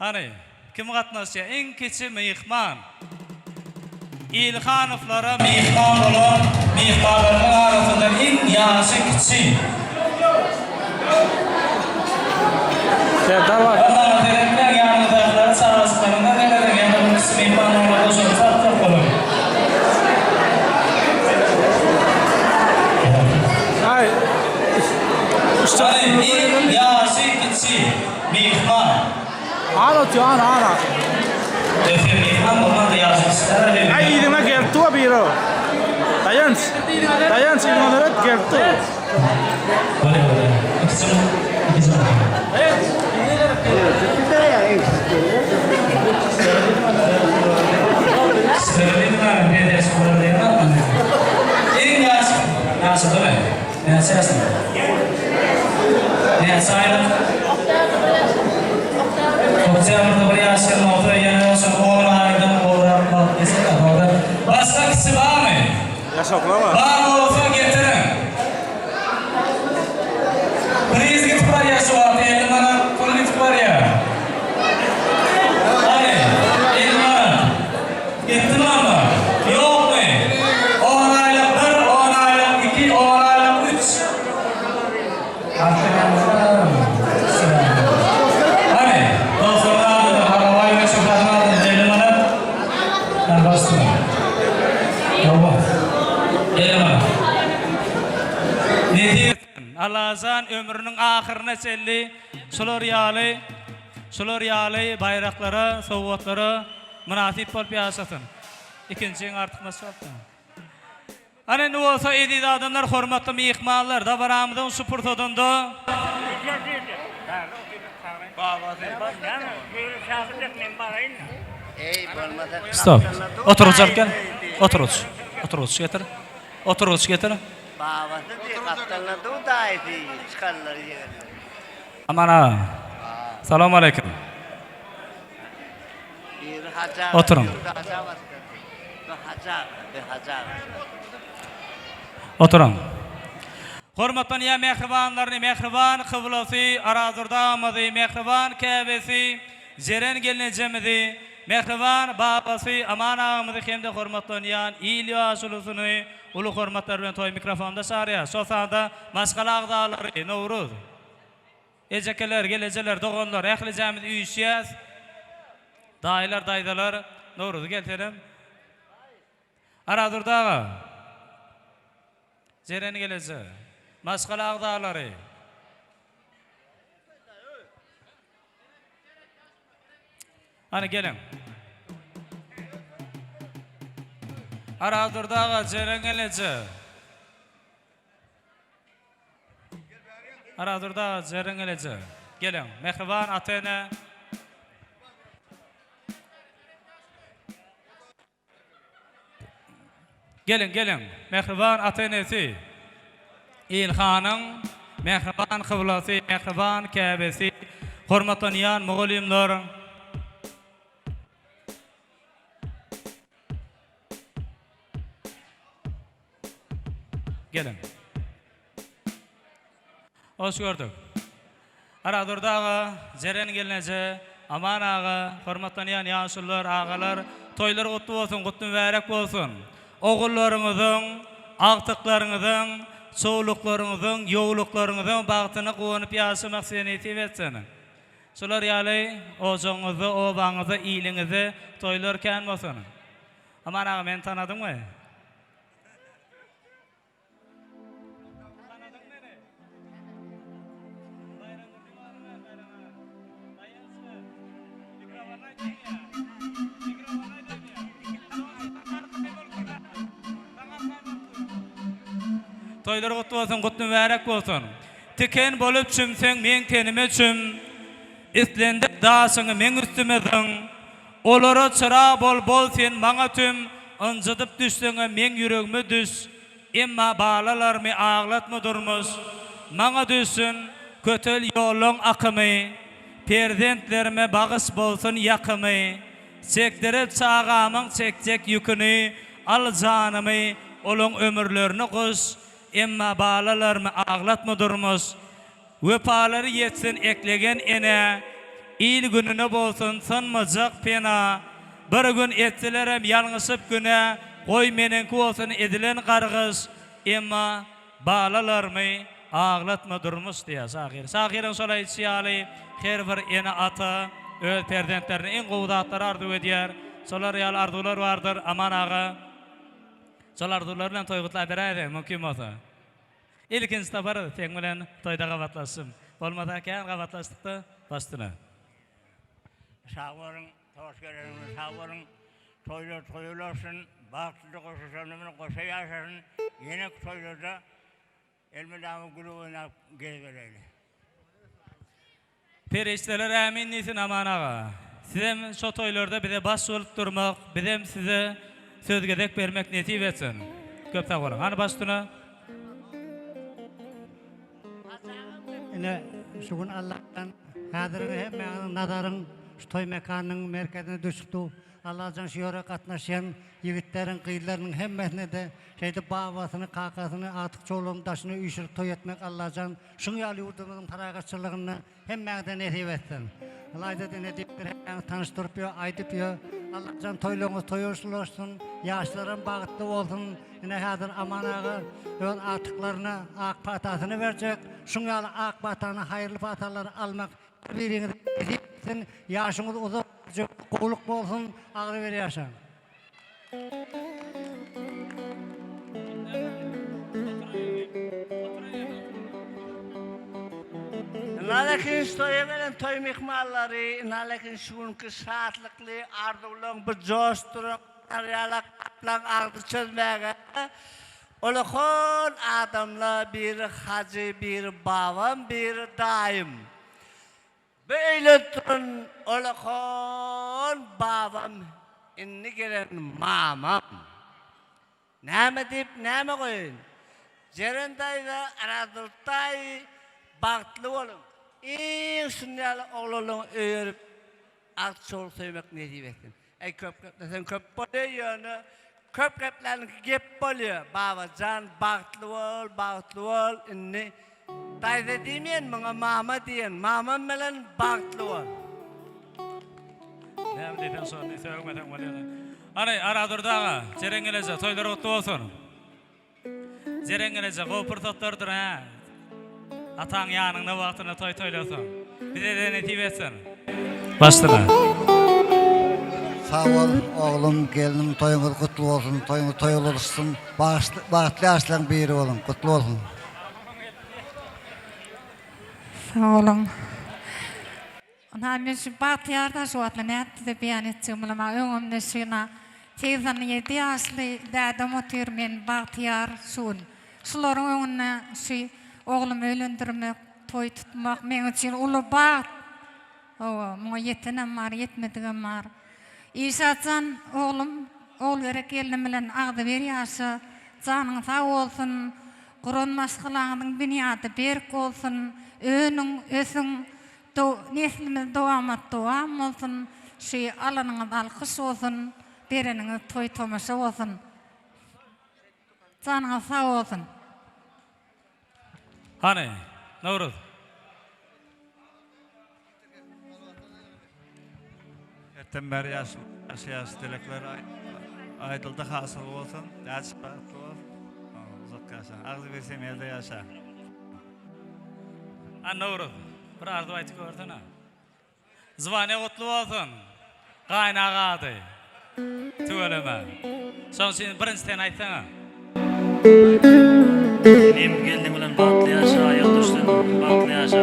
Hany, kim gatnaşýar? Iň kiçi myhman. Ilhanowlara myhman bolan myhmanlarynyň arasynda iň ýaşy kiçi. Serdar bar. Bir zada seretmäň, ýanyňyzdakylary çagajyklaryňyza serediň, ýa-da bu kiçi myhmanlaryna goşulyp satjak boluň. Aý. Hany, iň ýaşy kiçi myhman. Ana otyr, ana, ana. Ösen myhman bolmanda ýaşy kiçiler Aý yzyňa gelip dur biri. Daýanç. Daýanç yzyňa seret gelip dur. Bolýar, bolýar. Ikisi, ikisi. Iň ýaş, ýaşuly. Näçe ýaşyňda? Näçe aýlyk? Oktýabrda bir ýaş ýyl bolsa, ýene şol on aýdan gowrak wagt geçer-de, dogry. Başga kişi barmy? Ýaşaklama. Bar bolsa getiriň. Priz gitip barýar şu wagt, 50 manat pul gitip barýar. Hany, 50 manat. Gitdimi onda? Ýokmy? On aýlyk bir, on aýlyk iki, on aýlyk üç. Hany, dostlaryň adyna, Harabaý we Şöhratyň adyna 50 manat. Hany, başla. Ýowa. 50 manat. Nesip etsin. Allajan ömrüniň ahyryna çenli şular ýaly, şular ýaly baýraklara, sowgatlara Mynasyp bolup ýaşasyn. Ikinjiň artykmaç bolupdyr. Ana indi bolsa eziz adamlar, hormatly myhmanlar, dabaramyzyň şu pursadynda Stop. Oturgyç alyp gel. Oturgyç. Oturgyç getir. Oturgyç getir. Aman aga. Salowmaleýkim. Oturyň. Oturyň. Hormatlanýan mähribanlaryny, mähriban kyblasy Arazdurdy agamyzy, mähriban käbesi Jeren gelnejemizi, mähriban babasy Aman agamyzy hem-de hormatlanýan il ýaşulusyny uly hormatlar bilen toý mikrofonda çagyrýarys. Şol sanda maşgala agzalary Nowruz. Ejekeler, gelejeler, doganlar, ählijämiz üýşýäs. Daýylar, daýzalar, Nowruzy gelsenem. Arazdurdy aga. Jeren geleje. Maşgala agzalary. Hany geliň. Arazdurdy aga, Jeren geleje. Arazdurdy aga, Jeren geleje. Geliň, mähriban ata-ene. Geliň, geliň, mähriban ata-enesi. Ilhanyň mähriban kyblasy, mähriban käbesi, hormatlanýan mugallymlar. Geliň. Hoş gördük. Aradurdy aga, Jeren gelneje, Aman aga, hormatlanýan ýaşulular, agalar, toýlar gutly bolsun, gutly mübärek bolsun. Ogullaryňyzyň, agtyklaryňyzyň, çowluklaryňyzyň, ýowluklaryňyzyň bagtyna guwanyp ýaşamak size nesip etsin. Şular ýaly ojagyňyzda, obaňyzda, iliňizde toýlar kän bolsun. Aman aga meni tanadyňmy? Toýlar gutly bolsun, gutly mübärek bolsun. Tiken bolup çümseň meň tenime çüm, Islendik daşyňy meň üstüme zyň. Olara çyrag bol, bol sen maňa tüm, Ynjydyp düşseňem meň ýüregime düş. Emma balalarymy aglatma durmuş, Maňa düşsün kötel ýollaň akymy. Perzentlerime bagyş bolsun ýakymy. Çekdirip çagamyň çekjek ýüküni, Al janymy, olaň ömürlerini guş. Emma balalarymy aglatma durmuş, Wepalary ýetsin eklegen enä. Il-gününe bolsun synmajak pena. Bir gün etselerem ýalňyşyp günä, Goý meniňki bolsun edilen gargyş. Emma balalarymy aglatma durmuş diýýär şahyr. Şahyryň şol aýdyşy ýaly her bir ene-ata öz perzentlerine iň gowy zatlary arzuw edýär. Şolar ýaly arzuwlar bardyr Aman aga. Şol arzuwlar bilen toý gutlap beräýseň mümkin bolsa. Ilkinji sapar seň bilen toýda gabatlaşdym. Bolmasa kän gabatlaşdykda baş üstüne. Sag boluň, hoş geleniňiz sag boluň. Toýlar toý ulaşsyn, bagtlyja goşa şonda goşa ýaşasyn. Ýene toýlarda elmydama gülüp oýnap gezibereli. Perişdeler ämin diýsin Aman aga. Sizem şo toýlarda bize baş bolup durmak, bizem size söz gezek bermek nesip etsin. Köp sag boluň. Hany baş üstüne. Ine, şu gün Allahdan häziriň hemmäňiziň nazaryň şu toý mekanynyň merkezine düşüp dur. Allajan şu ýere gatnaşýan ýigitleriň, gyzlarynyň hemmesine-de şeýdip babasyny, kakasyny, agtyk-çowlugyny daşyna üýşürip toý etmek Allajan şuň ýaly ýurdumyzyň parahatçylygynda hemmäňize nesip etsin. Ylaýda-da ine diýipdir hemmäňizi tanyşdyryp ýör, aýdyp ýör. Allajan toýlaryňyz toýa ulaşsyn, ýaşlaram bagtly bolsun. Ine häzir Aman aga öz agtyklaryna ak patasyny berjek. Şuň ýaly ak patany, haýyrly patalary almak Her biriňize nesip etsin, ýaşyňyz uzak, gowluk bolsun, agzybir ýaşaň. Ynha şu toýa gelen toý myhmanlary, ynha şu günki şatlykly arzuwlaryň bir joşduran garýalak gaplaň agzy çözmäge Ulakon adamla biri hajy biri babam biri daýym. Beýle duran ulakon babam indi gelen mamam. Näme diýip näme goýaýyn. Jeren daýza Arazdur daýy bagtly boluň. Iň şuny ýaly oglanlaryň öýerip Agt çowluk söýmek nesip etsin. Äý köp gepleseň köp bolýa ýöne köp gepläniňki gep bolýa Babajan bagtly bol bagtly bol indi daýza diýmeýän muňa mama diýen mamam bilen bagtly bol. Näme diýseň şony diý sögmeseň bolýa. Hany Aradurdy aga Jeren geleje toýlar gutly bolsun. Jeren geleje gowy pursatlardyr hä. Ataň ýanyňda wagtynda toý toýlasaň. Bize-de nesip etsin. Başsyna. Sag bol oglum gelnim toýuňyz gutly bolsun toýuňyz toý ulalşsyn bagtly ýaşlaň biri boluň gutly bolsun. Sag boluň. Ynha men şu bagtyýarda şu wagtlar nädip size beýan etjegimi bilemok. Öňümde şu ynha 87 ýaşly dädem otyr, men bagtyýar şu gün. Şularyň öňünde şu oglumy öýlendirmek, toý tutmak meň üçin uly bagt. Hawa, muňa ýetenem bar, ýetmedigem bar. Işatjan oglum, Ogulgerek gelnim bilen agzybir ýaşa, janyň sag bolsun, guran maşgalaňyzyň binýady berk bolsun, önüň, ösüň, Neslimiz dowamat dowam bolsun, şu alanyňyz alkyş bolsun, bereniňiz toý tomaşa bolsun. Janyňyz sag bolsun. Hany, Nowruz. Erten bäri ýaşyl ýaşy dilekler aýdyldy hasyl bolsun. Ýaş bagtly bol. Uzak ýaşa. Agzybir semýada ýaşa. A Nowruz, bir arzuw aýtyp görsene. Zwaniýa gutly bolsun. Gaýnaga ady. Tüweleme. Şoň üçin birinji sen aýtsana. Inim gelniň bilen bagtly ýaşa Ýoldaşdan bagtly ýaşa.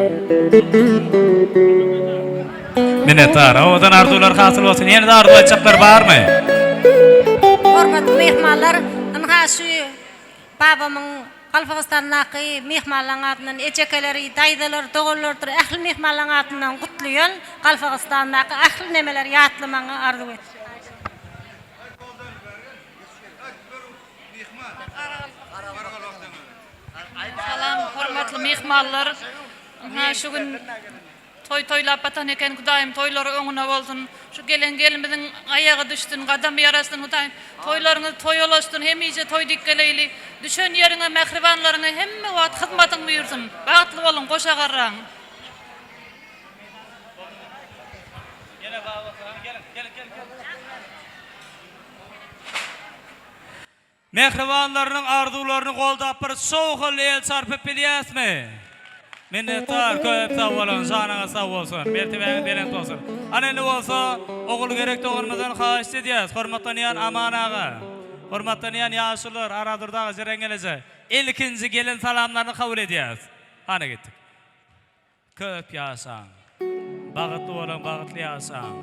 Minnetdar. Owadan arzuwlar hasyl bolsun. Ýene-de arzuw aýtjaklar barmy? Hormatly myhmanlar, ynha şu babamyň Galpagystandaky myhmanlaryň adyndan ejekeleri, daýzalary, doganlarydyr ähli myhmanlaryň adyndan gutlaýan, Galpagystandaky ähli nemeleri ýatlamagyňy arzuw etýän. Salam hormatly myhmanlar. Ynha şu gün toý toýlap batan eken Hudaýym toýlary oňuna bolsun. Şu gelen gelinimiziň aýagy düşsün, gadamy ýarasyn Hudaýym. Toýlaryňyz toýa ulaşsyn, hemişe toý dik geleýli. Düşen ýeriňe mähribanlaryňa hemme wagt hyzmatyň buýursyn. Bagtly boluň, goşa garraň. Mähribanlarynyň arzuwlaryny goldap bir şowhunly el çarpyp bilýäsmi? Minnetdar köp sag boluň janyňyz sag bolsun mertebäňiz belent bolsun. Ana indi bolsa Ogulgerek doganymyzdan haýyşt edýäs hormatlanýan Aman aga hormatlanýan ýaşulular Aradurdy aga Jeren geleje ilkinji gelen salamlaryny kabul edýäs. Hany gitdik. Köp ýaşaň. Bagtly boluň bagtly ýaşaň.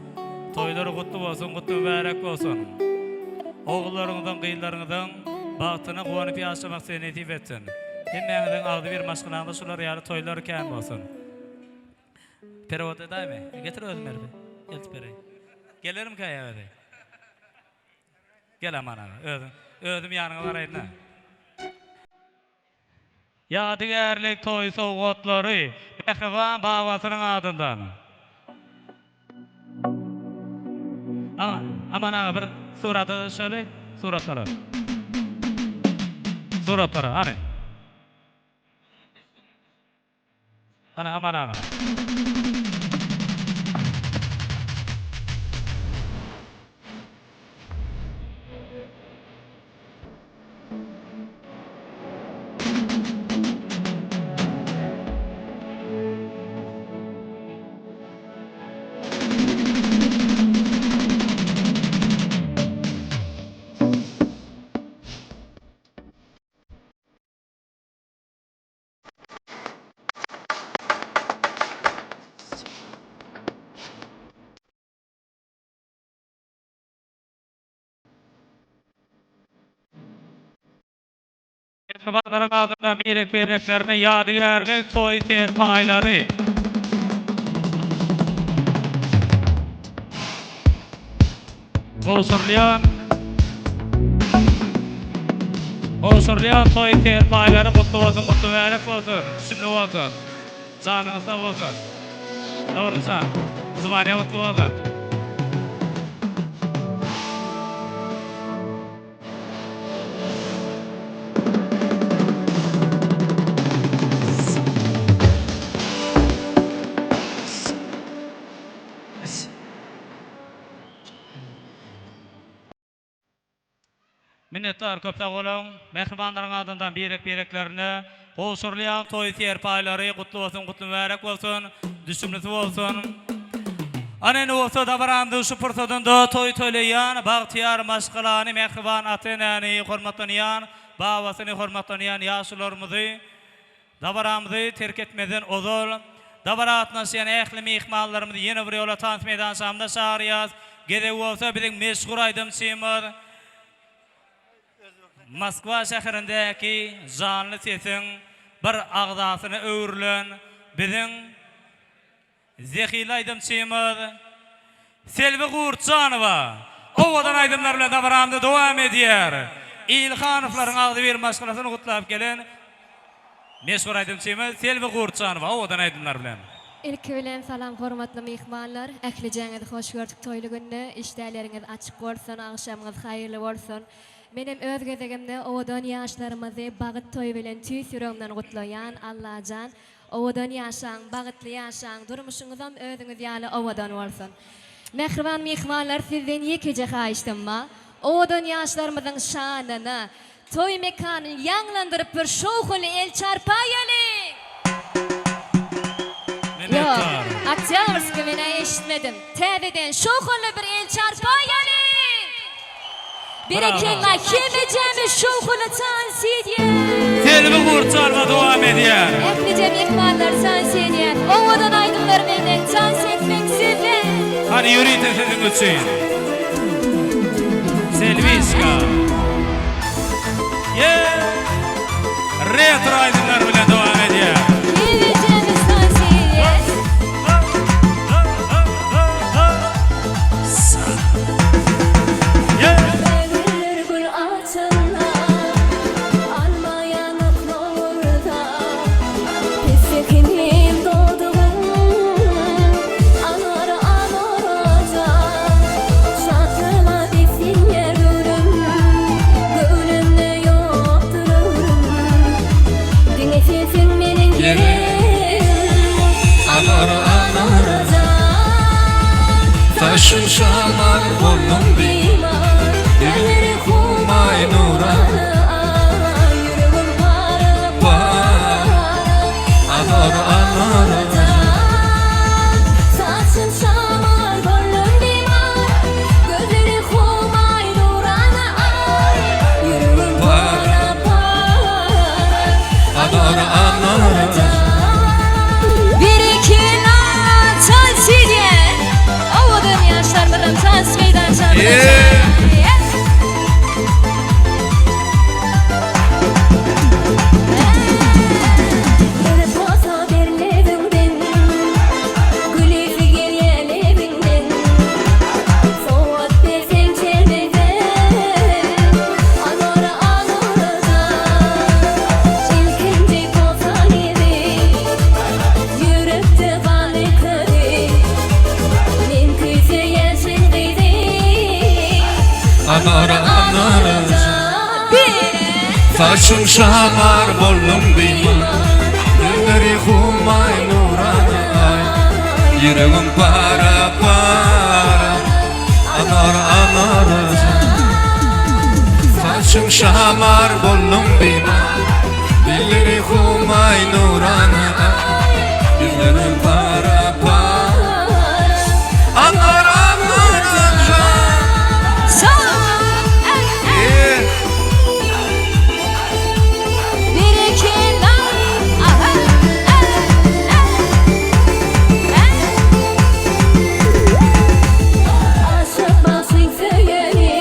Toýlar gutly bolsun gutly mübärek bolsun. Ogullaryňyzyň gyzlaryňyzyň bagtyna guwanyp ýaşamak size nesip etsin. Hemmäňiziň agzybir maşgalaňyzda şular ýaly toýlar kän bolsun. Perewod edaýmy? Getir özüm berip eltip bereýin. Gelermikä ýa özi? Gel Aman aga özüň özüm ýanyňa baraýynda. Ýadygärlik toý sowgatlary mähriban babasynyň adyndan. Aman aga bir surata düşeli suratlara. Suratlara hany. Hany Aman aga. Mähribanlaryň adyndan birek-bireklerine ýadygärlik toý serpaýlary. Gowşurylýan Gowşurylýan toý serpaýlary gutly bolsun, gutly mübärek bolsun, düşümli bolsun. Janyňyz sag bolsun. Dogruça, Zumaniýa gutly bolsun. Minnetdar köp sag boluň. Mähribanlaryň adyndan birek bireklerine gowşurylýan toý serpaýlary gutly bolsun gutly mübärek bolsun düşümlisi bolsun. Ana indi bolsa dabaramyzyň şu pursadynda toý toýlaýan bagtyýar maşgalany mähriban ata-enäni hormatlanýan babasyny hormatlanýan ýaşularymyzy Dabaramyzy terk etmezden ozal, dabara gatnaşýan ähli myhmanlarymyzy ýene bir ýola tans meýdançamyza çagyrýas. Gezegi bolsa biziň meşhur aýdymçymyz, Moskwa şäherindäki janly sesiň bir agzasyna öwrülen biziň Zehinli aýdymçymyz Selbi Gurtjanowa owadan aýdymlar bilen dabaramyzy dowam edýär. Ilhanowlaryň agzybir maşgalasyny gutlap gelen meşhur aýdymçymyz Selbi Gurtjanowa owadan aýdymlar bilen. Ilki bilen salam hormatly myhmanlar ählijäňizi hoş gördük toýly günde işdäleriňiz açyk bolsun agşamyňyz haýyrly bolsun menem öz gezegimde owadan ýaşlarymyzy bagyt toýy bilen tüýs ýüregimden gutlaýan Allajan Owadan ýaşaň, bagytly ýaşaň, durmuşyňyzam özüňiz ýaly owadan bolsun. Mähriban myhmanlar sizden ýekeje haýyşdym bar, owadan ýaşlarymyzyň şanyna toý mekanyny ýaňlandyryp bir şowhunly el çarpaýalyň! Ýok, Oktýabrskiý men-ä eşitmedim. Täzeden şowhunly bir el çarpaýalyň! Berekella hemmejämiz şowhunly tans edýäs. Selbi Gurtjanowa dowam edýär. Ählije myhmanlar tans edýär. Owadan aýdymlar menden tans etmek sizden. Hany ýörite siziň üçin. Selwişka. Ýe! Retro aýdymlar bilen dowam edýär. Hemmejämiz tans edýäs. Güller gül açanda, alma ýanyk nurda, Pessekinim dogdugym, anar anaraja, Şatlyga beslenýär göwnüm, göwnümde ýokdur öwrüm, Diňe sen. Saçyň şamar boldum bimar Elleri humaý nurana Aý ýüregim para para Anor anor Jan saçyň şamar boldum bimar Gözleri humaý nurana Aý ýüregim para para Anor anor Berekella tans edýän owadan ýaşlarymyzam tans meýdançamyza çagyrýar. Ýere posa ber lebiňden, Gülesi gelýär lebiňden. Sowgat berseň çemenden, Anora anora jan. Ilkinji posa ýeri, Ýürekde galdy köri. Men küýseýän çyn gyzy. Anora anora jan. Saçyň şamar boldum bimar Gözleri humaý nurana aý Ýüregim para para Anora anora jan Saçyň şamar boldum bimar Dilleri humaý nurana aý Ýüzlerim para para Anora anora jan Aşyk bagşyň söýeni,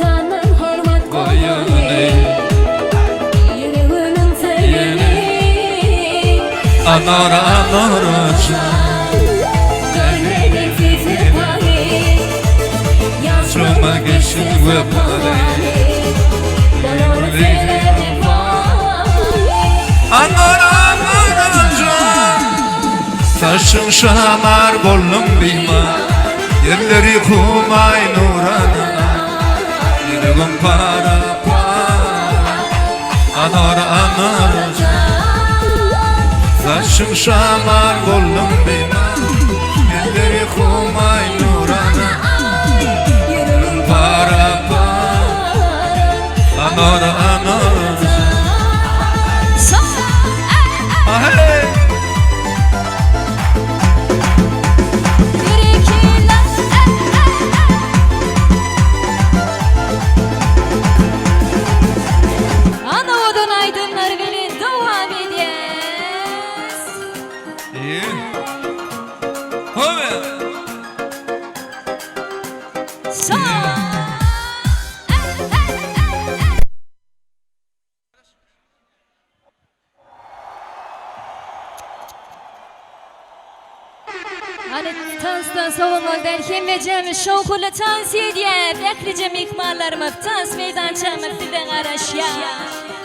Jandan hormat goýany, Ýüregimiň söýeni. Anora anora jan Görmedim sizi paýy, Ýaşlygyma geçsin wepaly Bolar sebäbi paýy. Anora anora jan Saçyň şamar boldum bimar Ýerleri humaý nurana Ýüregim para para Anora anora jan Saçyň şamar boldum bimar Ýerleri humaý nurana Ýüregim Para para Anora anora jan Ahey! Ana owadan aýdymlar bilen dowam edýäs. Hany tansdan sowulmaly däl hemmejemiz şowhunly tans edýäs ählije myhmanlarymyz tans meýdançamyz size garaşýar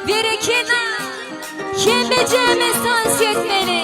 berekella hemmejemiz tans etmeli.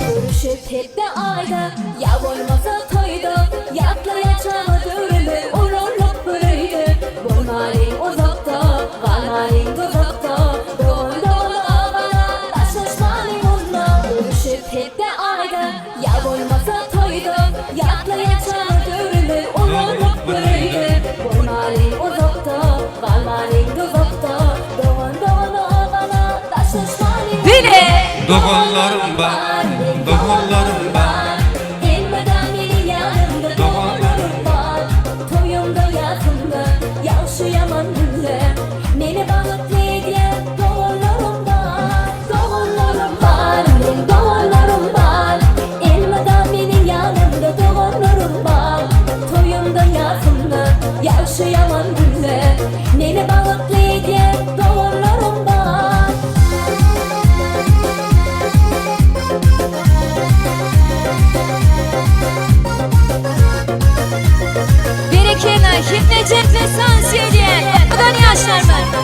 Görüşip hepde aýda, ýa bolmasa toýda, Ýatlaýan çaga döwrümi ulalyp bir öýde. Bolmalyň uzakda, galmalyň duzakda, Dogan-dogana agala, daşlaşmalyň onda. Görüşip hepde aýda, ýa bolmasa toýda, Ýatlaýan çaga döwrümi ulalyp bir öýde. Bolmalyň uzakda, galmalyň duzakda, Dogan-dogana agala, daşlaşmalyň onda. Doganlarym bar, doganlarym bar. Elmydam meniň ýanymda doganlarym bar. Toýumda, ýasymda, ýagşy-ýaman günde meni bagtly edýän doganlarym bar. Doganlarym bar, meň doganlarym bar. Elmydam meniň ýanymda doganlarym bar. Toýumda, ýasymda, ýagşy-ýaman günde meni bagtly edýän doganlarym bar. Berekella hepmejekle sans edýän owadan ýaşlarymyz.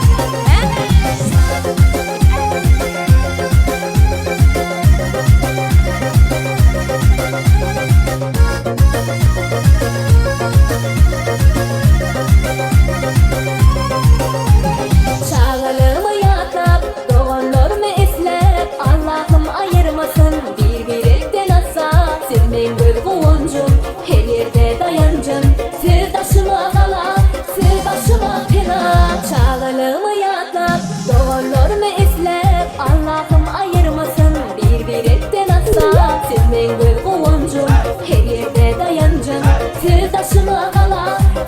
meň göz guwanjym, her ýerde daýanjym. Siz daşyma gala,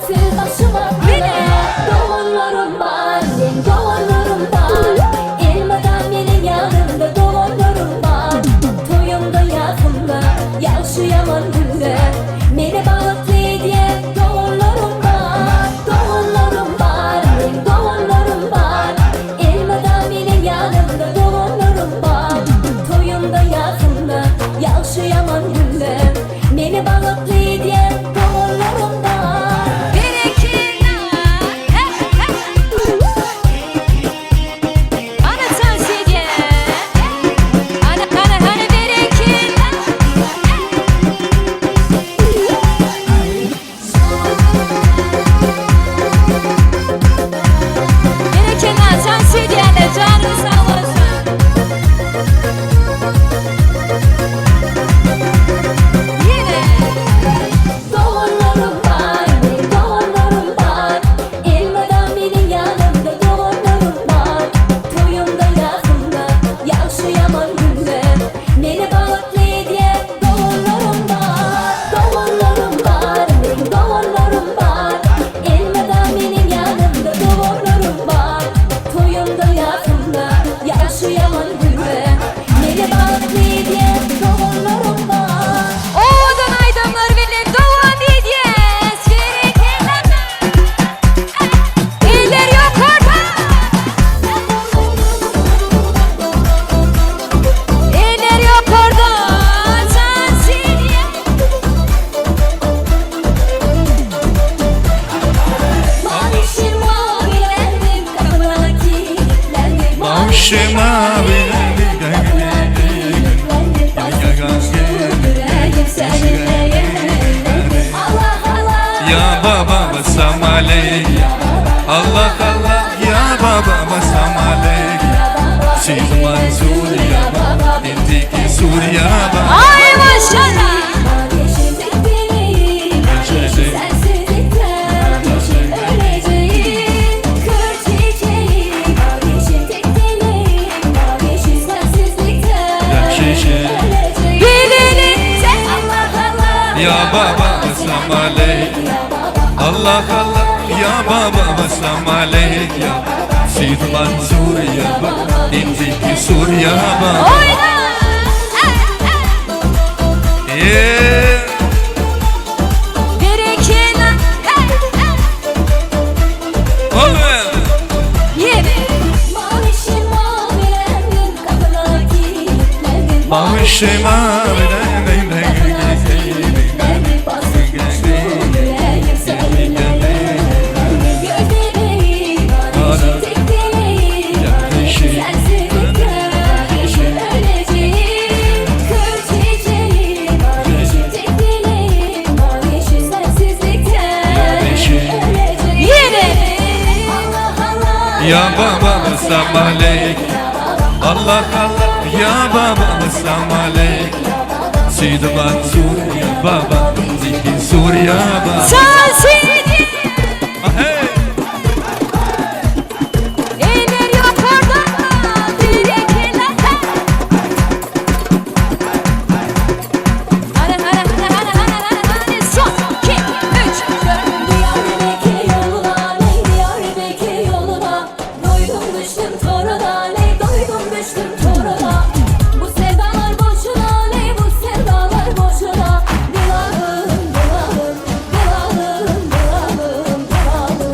siz başyma bela. Doganlarym bar, meň doganlarym bar. Elmydam meniň ýanymda doganlarym bar. Toýumda, ýasymda, ýagşy-ýaman günde meni bagtly edýän doganlarym bar. Doganlarym bar, meň doganlarym bar. Elmydam meniň ýanymda doganlarym bar. Toýumda, ýasymda, ýagşy-ýaman günde meni bagtly edýän doganlarym bar. Berekella! Ana tans edýän. Ana, ana, ana berekella! Berekella tans edýänler janyňyz sag bolsun. Ýene. Doganlarym bar, meň doganlarym bar. Elmydam meniň ýanymda doganlarym bar. Toýumda, ýasymda, ýagşy-ýaman günde meni bagtly edýän doganlarym bar. Doganlarym bar, meň doganlarym bar. Elmydam meniň ýanymda doganlarym bar. Toýumda, ýasymda, ýagşy-ýaman günde meni bagtly edýän doganlarym bar. Owadan aýdymlar bilen dowam edýäs. Berekella. Eller ýokarda. Eller ýokarda. Tans edýäs. Mavişim mavilendim, kapına kilitlendim. Mavişim mavilendim, kapına kilitlendim. Yüreğim seninle yenilendim. Allah Allah. Ya baba basam aleyk Allah Allah ya baba basam aleyk Siz Mansur ya baba Indiki Sur ya baba Ay maşallah. Mavişim tek dileğim, sensizlikten öleceğim. Kır çiçeğim, mavişim tek dileğim, mavişim sensizlikten Şişe Bilelim. Allah Allah. Ya baba basam aleyk Allah Allah ya baba basam aleyk ya Siz Mansur ya baba Indiki Sur ya baba Oýna. Yeah. Berekella. Oğlum. Ýene. Mavişim mavilendim, kapına kilitlendim. Mavişim mavilendim Basıp uçtu yüreğim seninle yenilendim. Göz bebeğim, mavişim tek dileğim, sensizlikten öleceğim. Kır çiçeğim, mavişim tek dileğim, mavişim sensizlikten öleceğim. Ýene. Allah Allah. Ya baba basam aleyk Allah Allah ya baba basam aleyk Sid Mansur ya baba Ziki Sur ya baba Tans edýäs. Hey. Eller ýokarda. Berekella. Hana hana hana hana hana hana hana. Son, iki, üç, dört. Diyarbakır yoluna, ney Diyarbakır yoluna Doydum düştüm toruna, ney doydum düştüm toruna Bu sevdalar boşuna, ney bu sevdalar boşuna Dilanım, dilanım, dilanım, dilanım, dilanım.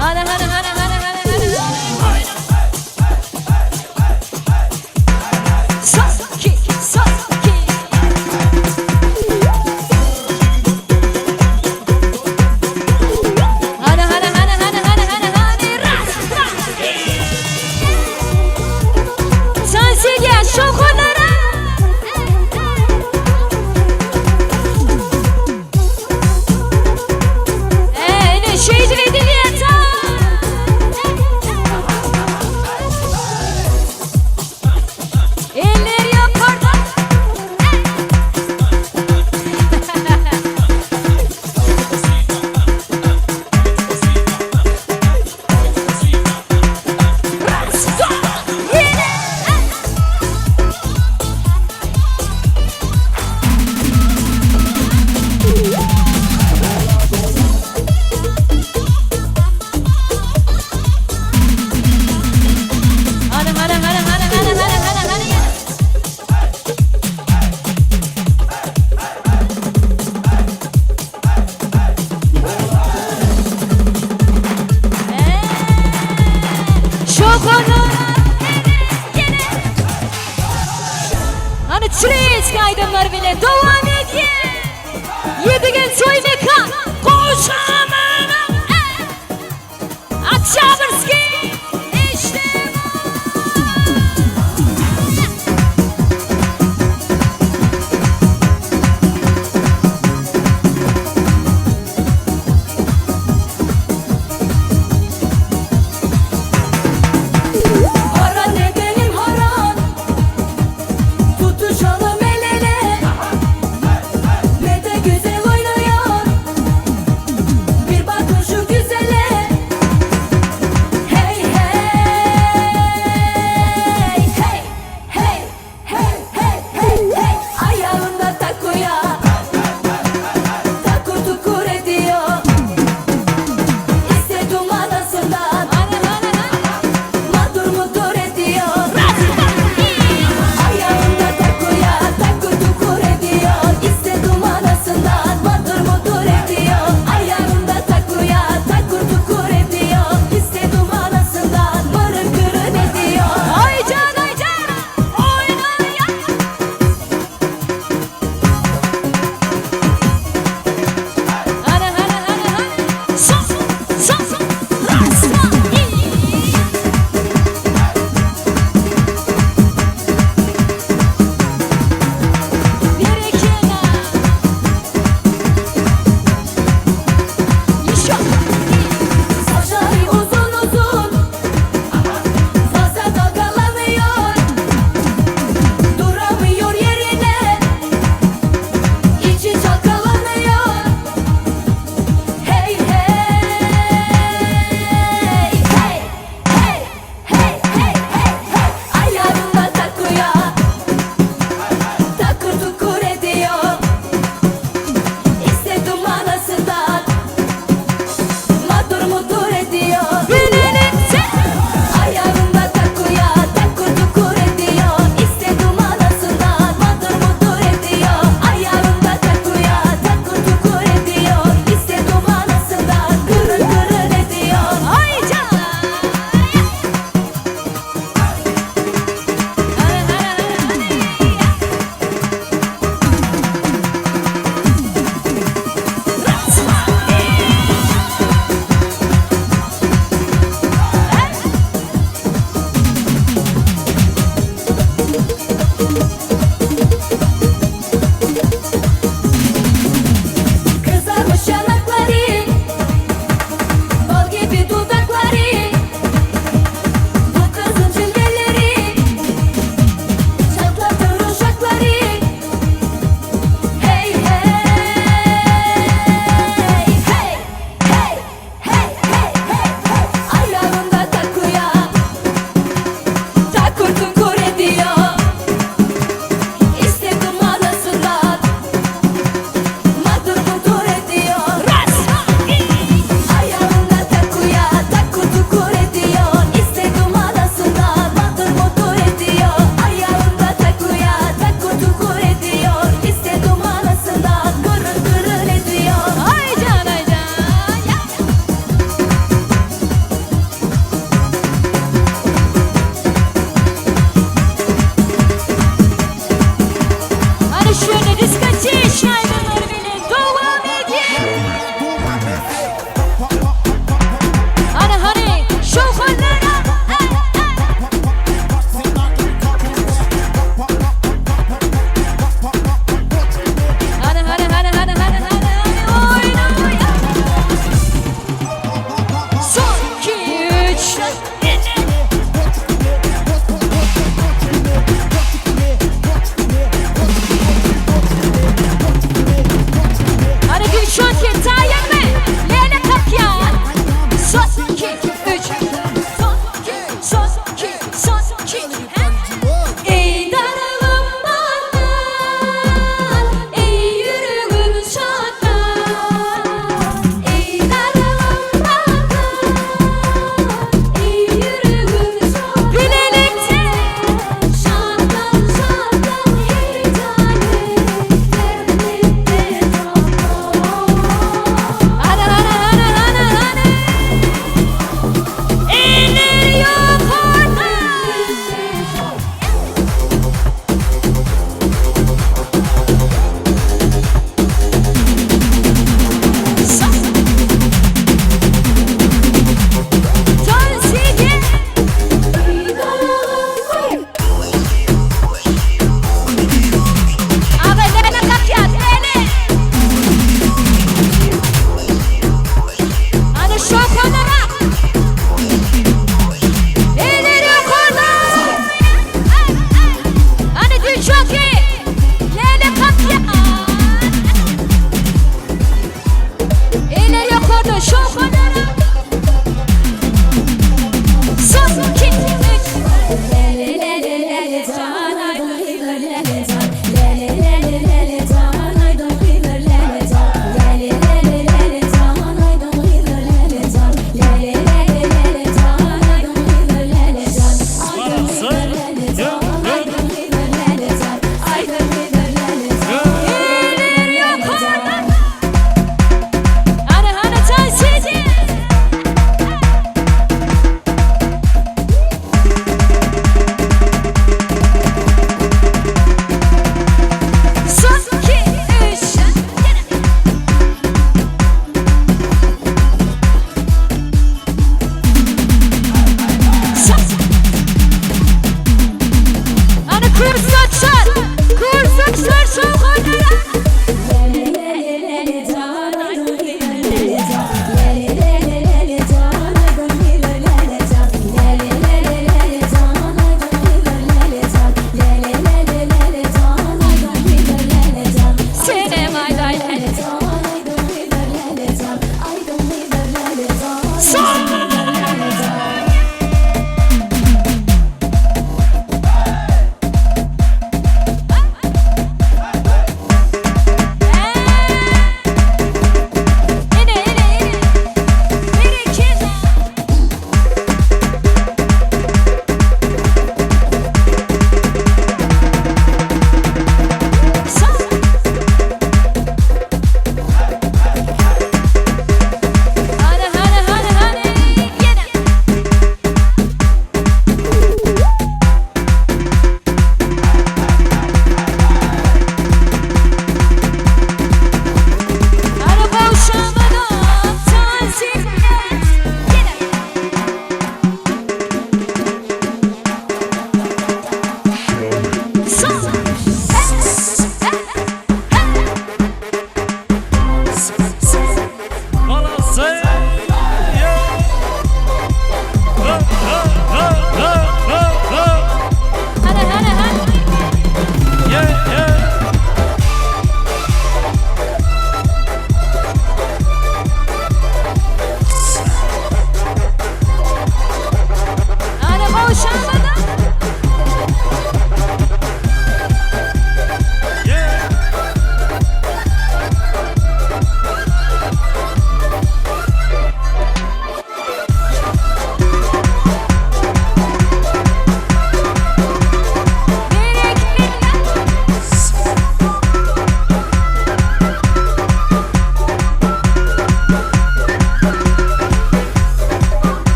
Hany hany hany hany hany hany hany. Saki saki. Hany hany hany hany hany hany hany ras ras. Tansiýa şowhunlara. Ene şeýdip edilýär Eller ýokarda. Hany hany hany hany hany hany hany hany ýene. Şohunlar ýene. Hany çireç aýdymlar bilen dowam edýär. Ýedigen toý mekan Goşamynyň Oktýabrskiý işte Haran edelim haran Tutuşalım el ele Ne de güzel oynuyor.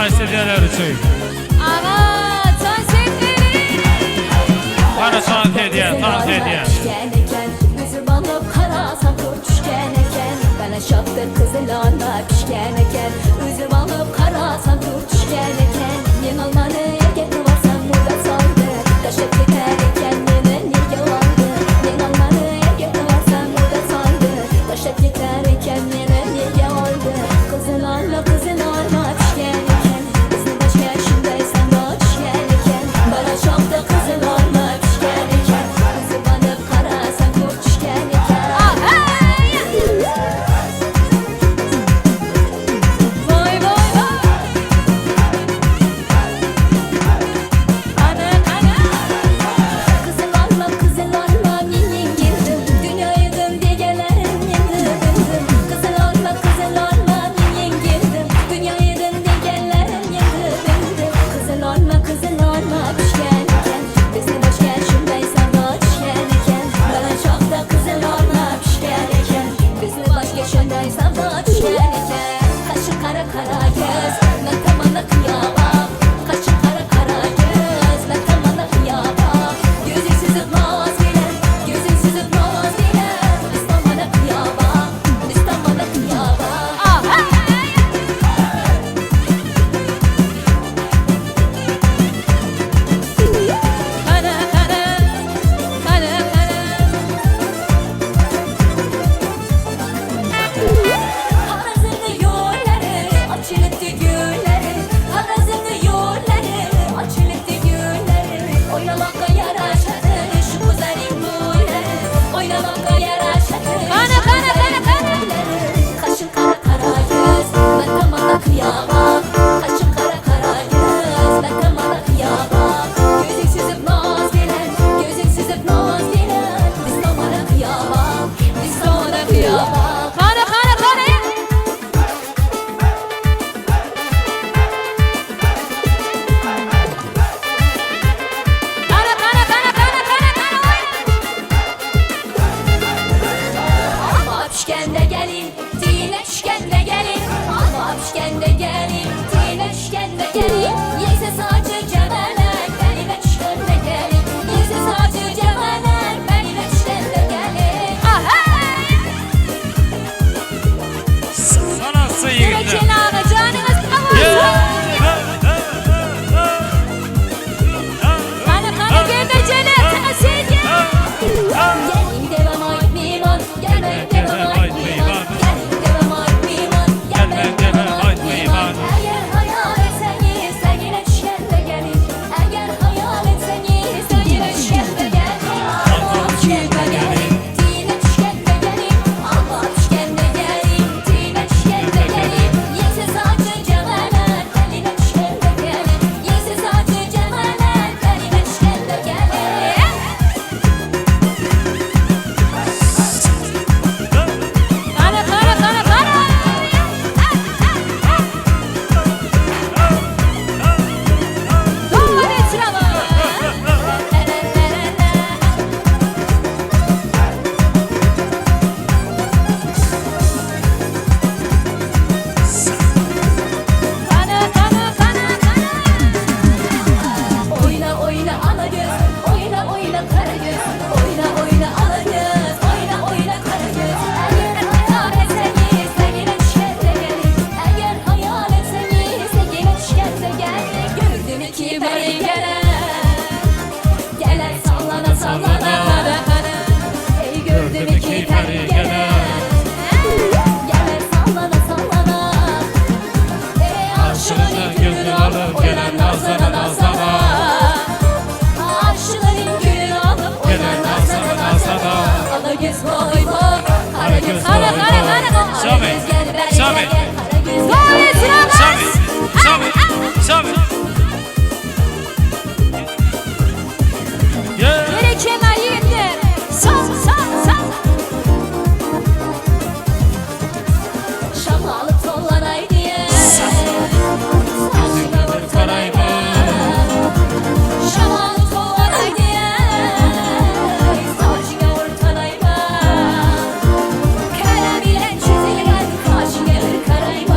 Haýyş edýärler üçin. Aga, tans etmeli. Hany tans edýär, tans edýär. Pişken eken, üzüm alyp karasam kurt düşken eken. Bana şapka kızıl alma pişken eken. Üzüm alyp karasam kurt düşken eken. Men almany erkek varsam murda saldy. Taşlap keter eken meni nege aldy. Men almany erkek varsam murda saldy. Taşlap keter eken meni nege aldy. Kızıl alma kızıl alma pişken eken. Bizni başka şunday sanda düşken eken. Bana çok da kızıl alma pişken eken. Üzüm alıp karasam kurt düşken eken. Vay vay vay. Ana ana. Kızıl alma kızıl alma minin girdim Dünyayı dön degelerim yendi bildim Kızıl alma kızıl alma minin girdim Dünyayı dön degelerim yendi bildim Kızıl alma kızıl alma pişken iken Bizni başka şunday savdo düşken iken Bana çok da kızıl alma pişken iken Bizni başka şunday savdo düşken iken Kaşı kara kara göz Ben tamana kıyamam Kaşı kara kara göz Ben tamana kıyamam Gözün süzüp naz bilen Gözün süzüp naz bilen Biz tamana kıyamam Biz tamana kıyamam Ana ana. Ana ana. Harazını yolları açılıp gülleri Harazını yolları açılıp gülleri Oynamakka yaraşadı şu güzelim gülleri Oynamakka yaraşadı Kana, şu kana, kana, güzelim kana. gülleri Kaşın kara kara göz ben tamana kıyamam Kaşın kara kara göz ben tamana kıyamam Gözün süzüp naz bilen gözün süzüp naz bilen Biz tamana kıyamam biz tamana kıyamam Kana kana kana. Kana kana kana kana kana kana. Alma pişkende gelin, tine düşkende gelin. Alma pişkende gelin, tine düşkende gelin. Yese saçı cemeler, benime düşkende gelin. Yese saçı cemeler, benime düşkende gelin. Sanatçı ýigitler. Berekella aga janyňyz sag bolsun. Kana kana gerdejeli sana sevgi. Gelin devam ait miman, gelmek devam ait miman. Gelin devam ait miman, gelmek devam ait miman. Eğer hayal etseniz, sen yine düşkende gelin. Eğer hayal etseniz, sen yine düşkende gelin. Alma düşkende gelin, dine düşkende gelin. Alma düşkende gelin, dine düşkende gelin. Yese saçı cemeler, beline düşkende gelin. Yese saçı cemeler, beline düşkende gelin. Kana kana kana kana. Doğan etrafı. Kana kana kana kana. Oyna oyna ala göz, oyna oyna kara göz, oyna oyna ala göz, oyna oyna kara göz. Eğer hayal etseniz de yine düşer de gelin. Eğer hayal etseniz de yine düşer de gelin. Gördüm iki peri gelen, gelen sallana sallana Kana kana. Ey gördüm iki peri gelen, gelen sallana sallana. Ey aşığın gönlünü alıp gelen nazlana nazlana. Aşığın gönlünü alıp gelen nazlana nazlana. Ala göz vay vay, kara göz Kara, vay kara, vay. kara, kara. Kara göz gel beri Şami, gel gel, kara göz gel Doğan beri gel. etrafı. Şami, Şami, Şami. Yeah. Berekella ýigitler. Sal sal sal. Şam alıp sollanay diye Saçına vurtanay Şam alıp sollanay diye Saçına vurtanay Kalem ile çizilen kaşına bir karayma.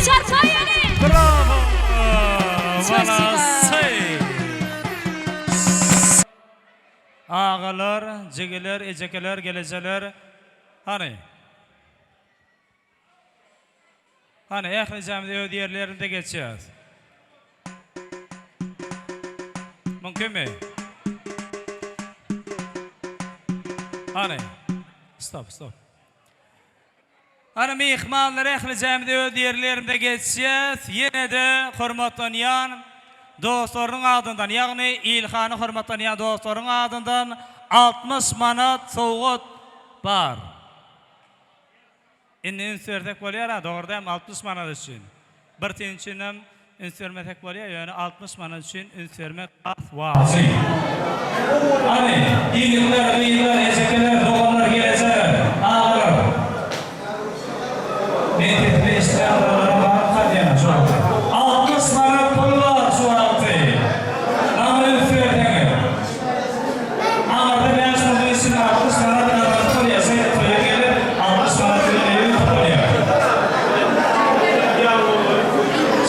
Çarpaýaly! Bravo! Spasibo. Malasy! Agalar, jigiler, ejekeler, gelejeler. Hany. Hany, ählijämiz öz ýerlerimize geçýäs. Mümkinmi? Hany. Stop, stop. Hany myhmanlar ählijämiz öz ýerlerimize geçýäs. Ýene-de hormatlanýan dostlarynyň adyndan, ýagny Ilhany hormatlanýan dostlaryň adyndan 60 manat sowgat bar. Indi üns bersek bolýar-a, dogry dälmi, 60 manat üçin. Bir tin üçinem üns bermesek bolýar, ýöne 60 manat üçin üns bermek has wajyp. Hany, ýigitler, gyzlar, ejekeler, doganlar, gelejeler, agalar. Men sesimi eşidýän adamlara baryp gaýdýan şu wagty. 60 manat pul bar şu wagty. Maňa üns berseňiz. Aňyrda bäş munuň içinde 60 manat gazanyp bolýar. Şeýdip toýa gelip, 60 manat bilen öýe gidip bolýar.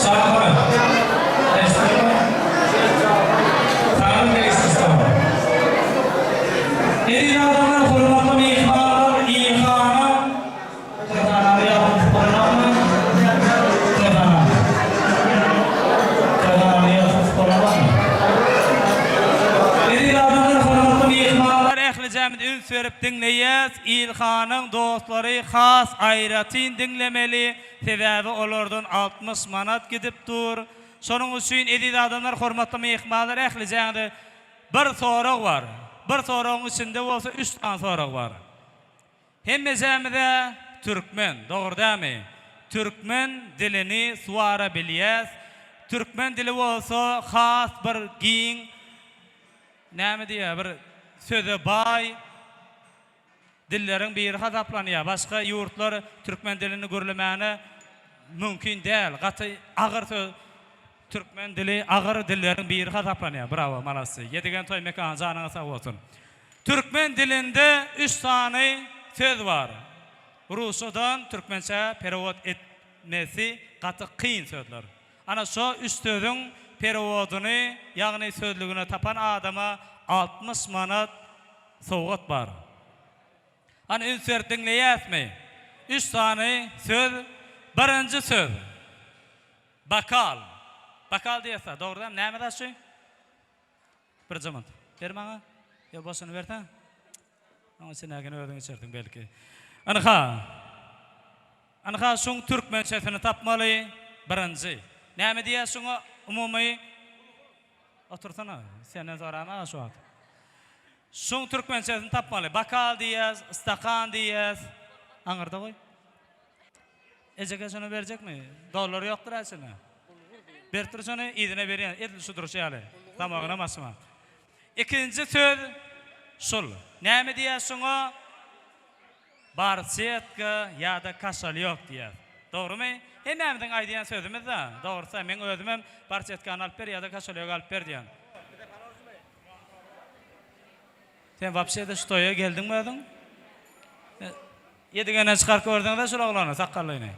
Şahyr, eşitdiňmi? Saňa degişli sorag. Eziz adamlar, hormatly myhmanlar, Ilhana Toýhanany ýazyp bolanokmy? Toýhana. Toýhanany ýazyp bolanokmy? Eziz adamlar, hormatly myhmanlar, ählijämiz üns berip diňleýäs. Ilhanyň dostlary has aýratyn diňlemeli, sebäbi olardan 60 manat gidip dur. Şonuň üçin eziz adamlar, hormatly myhmanlar, ählijäňize bir sorag bar. Bir soragyň içinde bolsa üç sany sorag bar. Hemmejämiz-ä türkmen, dogry dämi? Türkmen dilini suwara bilýäs. Türkmen dili bolsa has bir giň, näme diýýär, bir söze baý dilleriň biri hasaplanýar. Başga ýurtlar türkmen dilini gürlemäne mümkin däl. Gaty agyr söz. Türkmen dili agyr dilleriň biri hasaplanýar. Brawo, malasy. Ýedigen toý mekany janyňyz sag bolsun. Türkmen dilinde üç sany söz bar. Rusçadan türkmençä perewod etmesi gaty kyn sözler. Ana şo üç sözüň perewodyny ýagny sözlügini tapan adama 60 manat sowgat bar. Hany üns berip diňleýäsmi? Üç sany söz Birinji söz. Bakal. Bakal diýýäs-dä, dogry dämi? Näme zat şu? Birje minut. Ber maňa. Ýa boşuny berseň. Oň içindäkini özüň içersiň belki. Ynha. Ynha şuň türkmençesini tapmaly birinji. Näme diýýäs şuňa umumy? Otursana. Senden soraýyn-a şu wagt. Şuň türkmençesini tapmaly. Bakal diýýäs, stakan diýýäs. Aňyrda goý. Ejeke şony berjekmi? Dollar ýokdur-a içinde. Berip dur şony, yzyna berýän, edil şu durşy ýaly. Samagyna maşyma. Ikinji söz şul. Näme diýýäs şuňa? Barsetka ýa-da kaşalýok diýýäs. Dogrumy? Hemmämiziň aýdýan sözümiz-dä. Dogrusy, meň özümem barsetkany alyp ber ýa-da kaşalýogy alyp ber diýýän. Sen wapşe-de şu toýa geldiňmi özüň? Ýedigenden çykaryp gördüňiz-ä şul oglany, sakgallyny.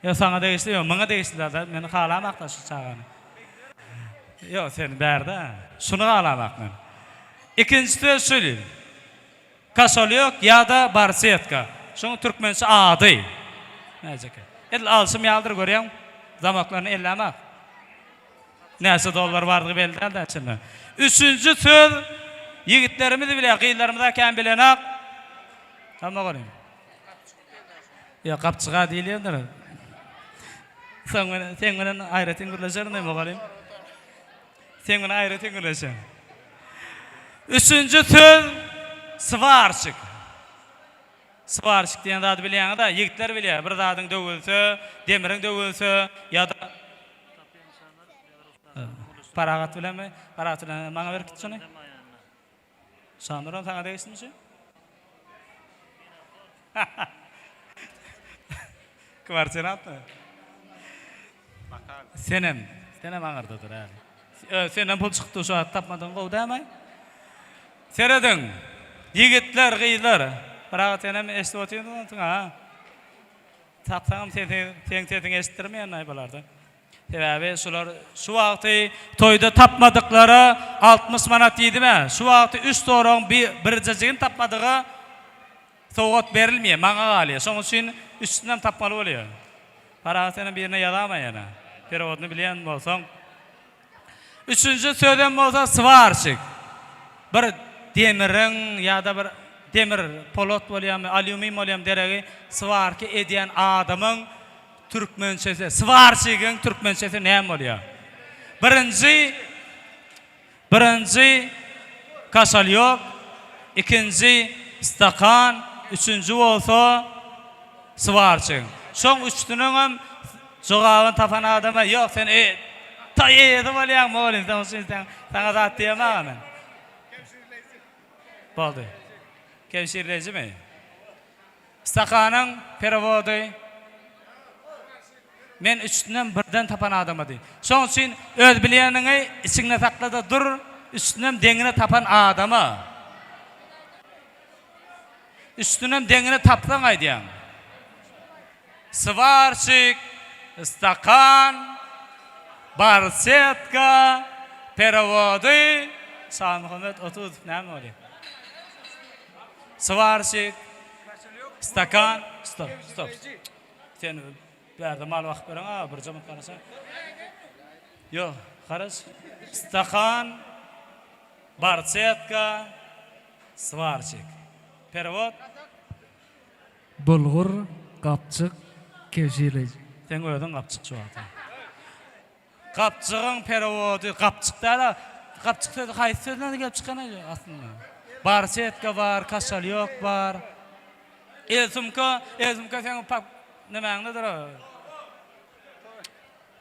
Ýok, saňa degişli ýok, muňa degişli zat, men halamakda şu çagany. Ýok, sen bärde, şuny halamak men. Ikinji söz şul. Kaşolýok ýa-da barsetka. Şuň türkmençe ady. Näjeke. Edil alşym ýalydyr görýäň. Zamoklaryny ellämak. Näçe dollar bardygy belli däl-dä içinde. Üçünji söz ýigitlerimiz bilýär, gyzlarymyz-a kän bilenok. Hä mugallym? Ýok, gapjyga diýilýändir. Soň men seň bilen aýratyn gürleşerin-de mugallym. Seň bilen aýratyn gürleşerin. Üçünji söz swarçik. Swarçik diýen zady bilýäňiz-ä, ýigitler bilýär. Bir zadyň döwülse, demiriň döwülse ýa-da Parahat bilenmi? Parahat bilen maňa berip git şuny. Şanuram saňa degişlimi şu? Kwartirantmy? Senem, senem aňyrda dur häli. Senden pul çykypdy şu wagt tapmadyň gowy dälmi? Serediň, ýigitler, gyzlar. Pyragy senem eşidip otyrsyň-a. Tapsaňam seň sesiňi eşitdirmeýän-aý bularda. Sebäbi şular şu wagty toýda tapmadyklara 60 manat diýdim-ä. Şu wagty üç soragyň birjejigini tapmadyga sowgat berilmeýär, maňa galýar. Şonuň üçin üçüsinem tapmaly bolýar. Parahat senem birine ýazama ýene. Perewodyny bilýän bolsaň. Üçünji sözem bolsa swarşik. Bir demiriň ýa-da bir demir polat bolýarmy, alýumin bolýarmy deregi swarka edýän adamyň türkmençesi, swarşigiň türkmençesi näme bolýar? Birinji Birinji kaşalýok, ikinji stakan, üçünji bolsa swarçyň. Şoň üçüsiniňem jogabyny tapan adama ýok sen e toý eýesi bolýaň mugallym şoň üçin sen saňa zat diýemagam men. Boldy. Kebşirleýjimi? Stakanyň perewody Men üçüsinem birden tapan adama diý. Şoň üçin öz bilýäniňi içiňde sakla-da dur, üçüsinem deňine tapan adama. Üçüsinem deňine tapsaň aýdýaň. Swarşik, stakan, barsetka, perewody, Şamuhammet Otuzow näme bolýar? Swarşik, stakan, stop, stop. Sen bärde mal bakyp bereň a birje minut garaşa. Ýok, garaş. Stakan, barsetka, swarşik. Perewod. Bulgur, gapjyk, kebşirleýji. Seň özüň gapjyk şu wagta. Gapjygyň perewody gapjyk däl-a. Gapjyk sözi haýsy sözden gelip çykan aslynda? Barsetka bar, kaşalýok bar. El sumka, el sumka seň pak nemäňdedir-a.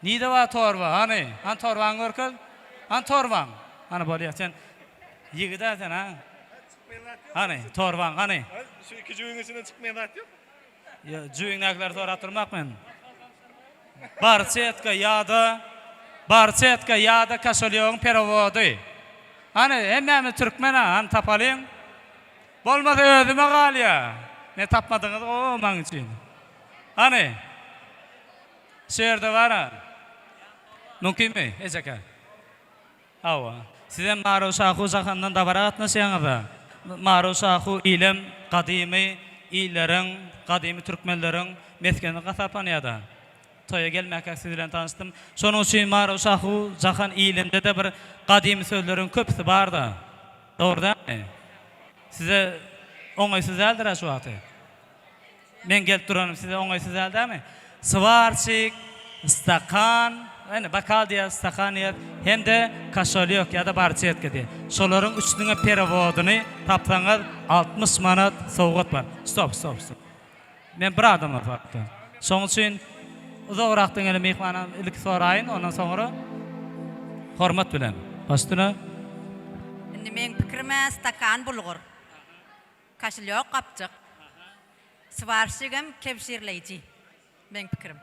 Nide bar torba? Hany, hany torbaňy görkez. Hany torbaň? Hany bolýa sen ýigid-ä sen a. Hany, torbaň hany? Şu iki jübüň içinden çykmaýan zat ýok. Ýa, jübiňdäkileri sorap durmak men. Barsetka ýa-da Barsetka ýa-da kaşolýogyň perewody. Hany, hemmämiz türkmen-ä, hany tapalyň. Bolmasa özüme galýa. Ne tapmadyňyz gowy maň üçin. Hany. Şu ýerde bar-a. Mümkinmi, ejeke? Hawa. Sizem Maru Şahu jahandan dabara gatnaşýaňyz-a. Maru Şahu ilem gadymy illeriň, gadymy türkmenleriň mesgeni hasaplanýar-da. Toýa gelmäkäk siz bilen tanyşdym. Şonuň üçin Maru Şahu jahan ilinde-de bir gadymy sözleriň köpüsi bar-da. Dogry dälmi? Size oňaýsyz däldir-ä şu wagty? Meň gelip duranym size oňaýsyz däl dämi? Swarçik, stakan, ýani bokal diýýäs, stakan diýýäs, hem-de kaşolýok ýa-da barçetka diýýäs. Şolaryň üçüsiniňem perewodyny tapsaňyz 60 manat sowgat bar. Stop, stop, stop. Men bir adamdan sorapdym. Şonuň üçin uzagrakdan gelen myhmanam ilki soraýyn, ondan soňra hormat bilen. Baş üstüne. Indi meň pikirim-ä stakan bulgur. Kaşylýok gapjyk. Swarşigem kebşirleýji. Meň pikirim.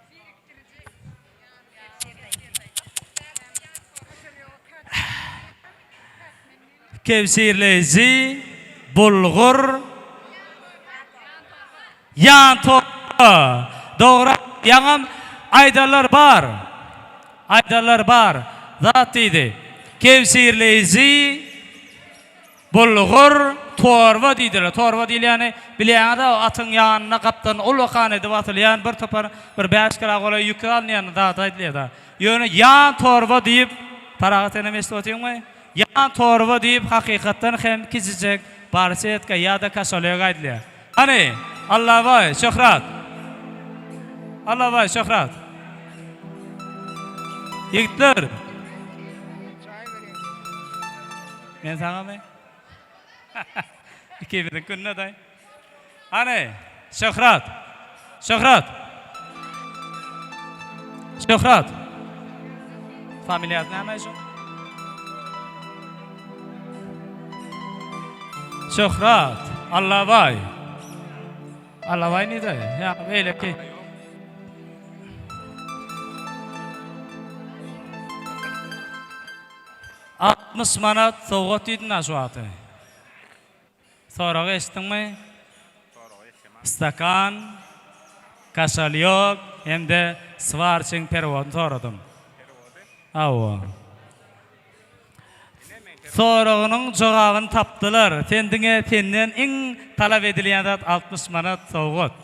Kebşirleýji, bulgur, ýan torba. Dogry ýaňam aýdanlar bar. Aýdanlar bar. Zat diýdi. Kebşirleýji. Bulgur, torba diýdiler. Torba diýilýäni bilýäňiz-ä, atyň ýanyna gapdan ullakan edip asylýan bir topar, bir bäş kila golaý ýüki alynýan zat aýdylýar-da. Ýöne ýan torba diýip, Parahat senem eşidip otyňmy? Ýan torba diýip hakykatdan hem kiçijek barsetka ýa-da kaşolýok aýdylýar. Hany, Allabaý, Şöhrat! Allabaý, Şöhrat! Ýigitler! Men saňamy? Ikimiziň gününe daý. Hany, Şöhrat! Şöhrat! Şöhrat! Familiýasy näme şu? Şöhrat! Allabaý! Allabaý nide? Ýa beýleki. 60 manat sowgat diýdim-ä şu wagty. Soragy eşitdiňmi? Stakan, kaşalýok hem-de swarçyň perewodyny soradym. Hawa. Soragynyň jogabyny tapdylar. Sen diňe senden iň talap edilýän zat 60 manat sowgat.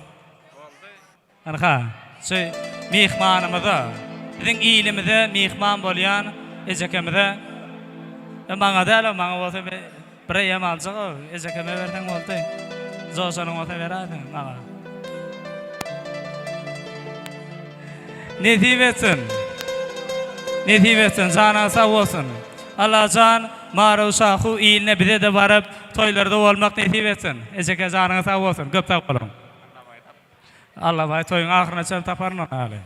Ynha, şu myhmanymyza, biziň ilimize myhman bolýan ejekemize, e, maňa däl-ow, maňa bolsa bireýýäm aljak-ow, ejekeme berseň boldy. Joşanyň bolsa beräýseň maňa. Nesip etsin. Nesip etsin, janyň sag bolsun. Allajan Maru Şahu iline bize-de baryp, toýlarda bolmak nesip etsin. Ejeke janyňyz sag bolsun, köp sag boluň. Allabaý toýuň ahyryna çenli taparyn ony haly.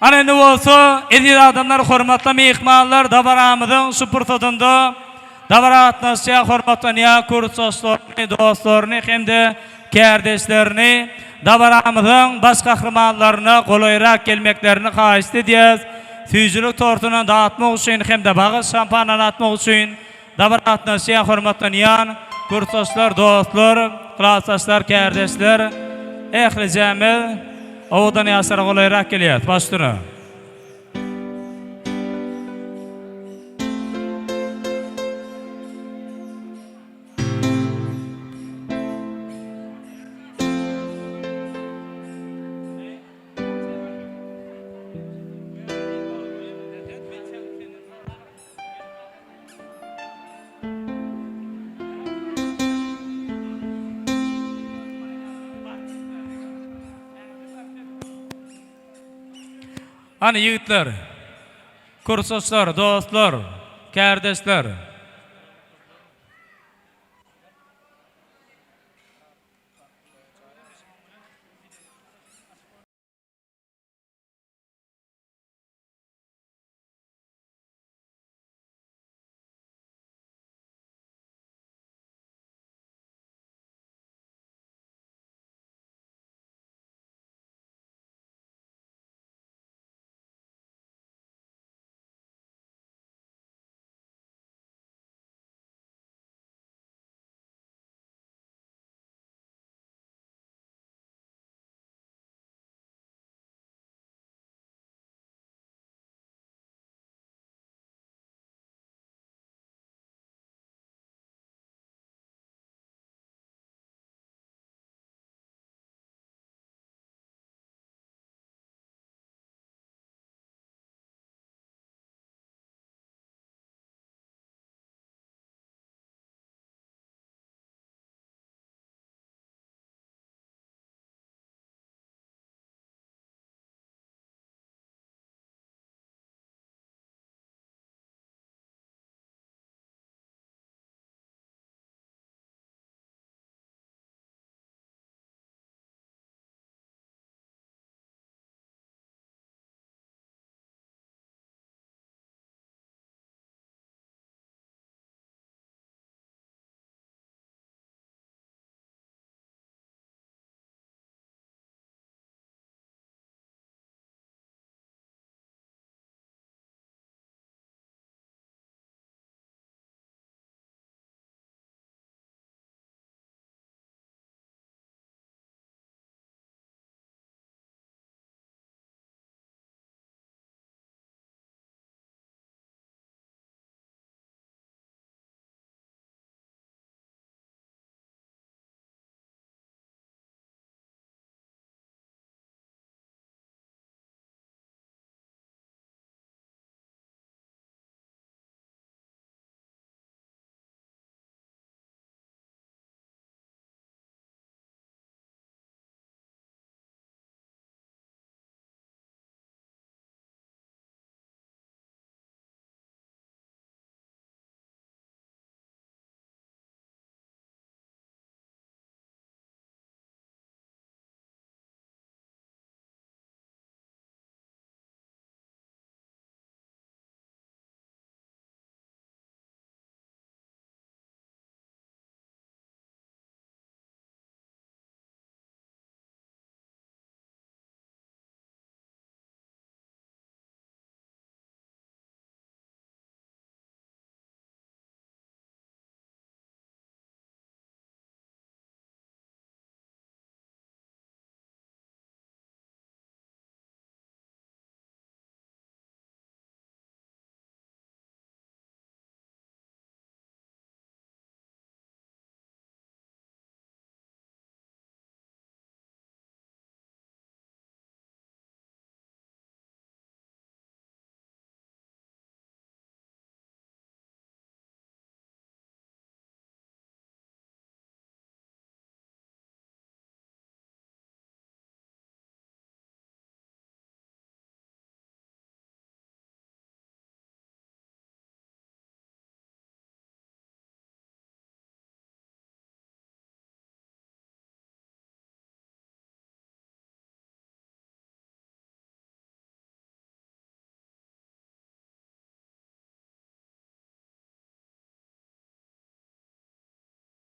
Ana indi bolsa eziz adamlar hormatly myhmanlar dabaramyzyň şu pursadynda dabara gatnaşýan hormatlanýan kursdaşlaryny, dostlaryny hem-de kärdeşlerini dabaramyzyň baş gahrymanlaryna golaýrak gelmeklerini haýyşt edýäs. Süýjülik tortuny datmak üçin hem-de bagyş şampanyny atmak üçin Dabara gatnaşýan hormatlanýan kursdaşlar, dostlar, klasdaşlar, kärdeşler, ählijämiz owadan ýaşlara golaýrak gelýäs. Baş üstüne. Hany ýigitler, kursdaşlar, dostlar, kärdeşler.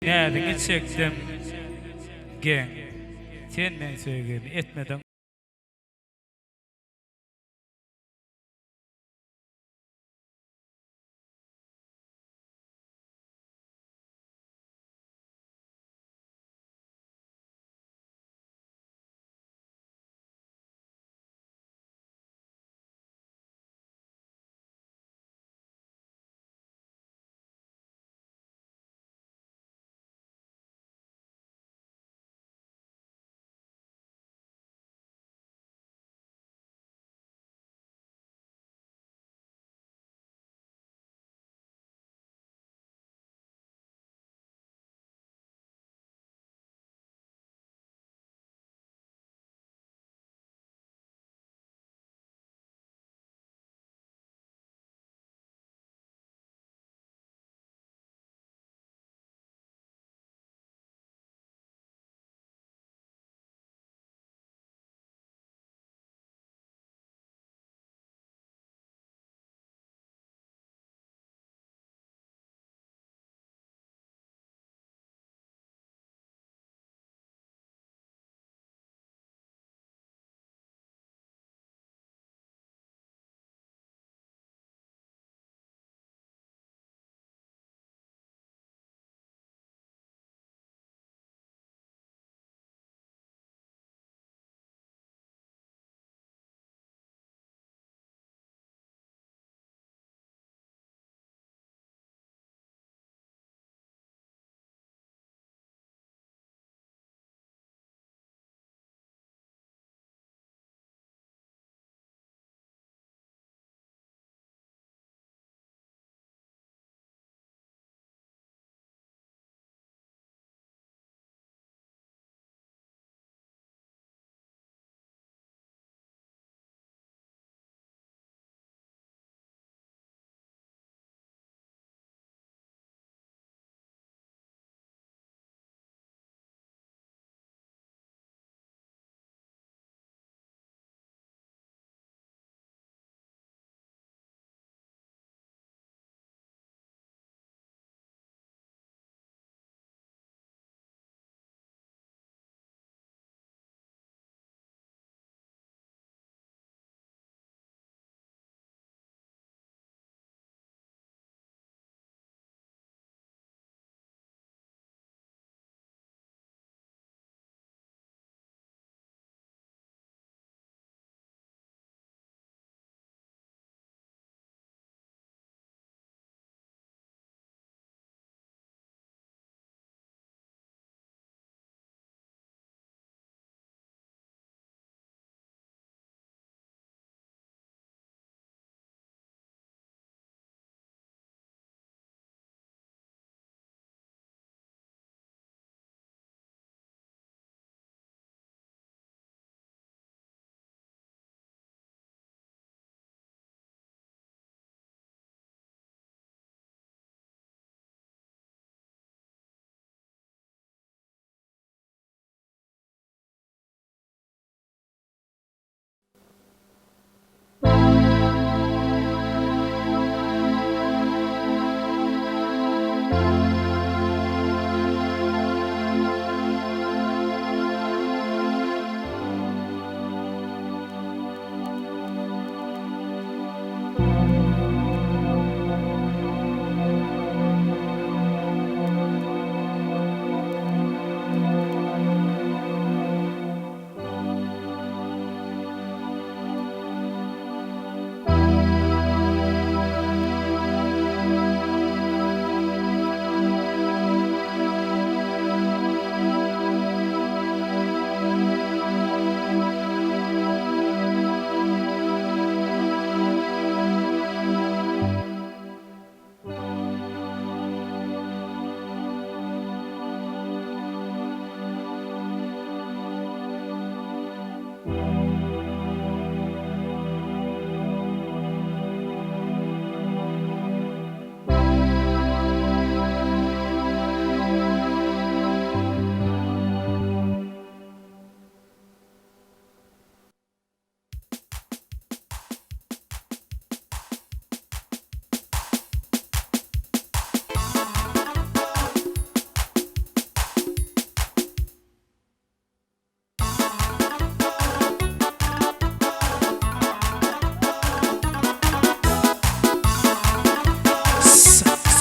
Näziňi çekdim geň. Sen meň söýgimi etmediň.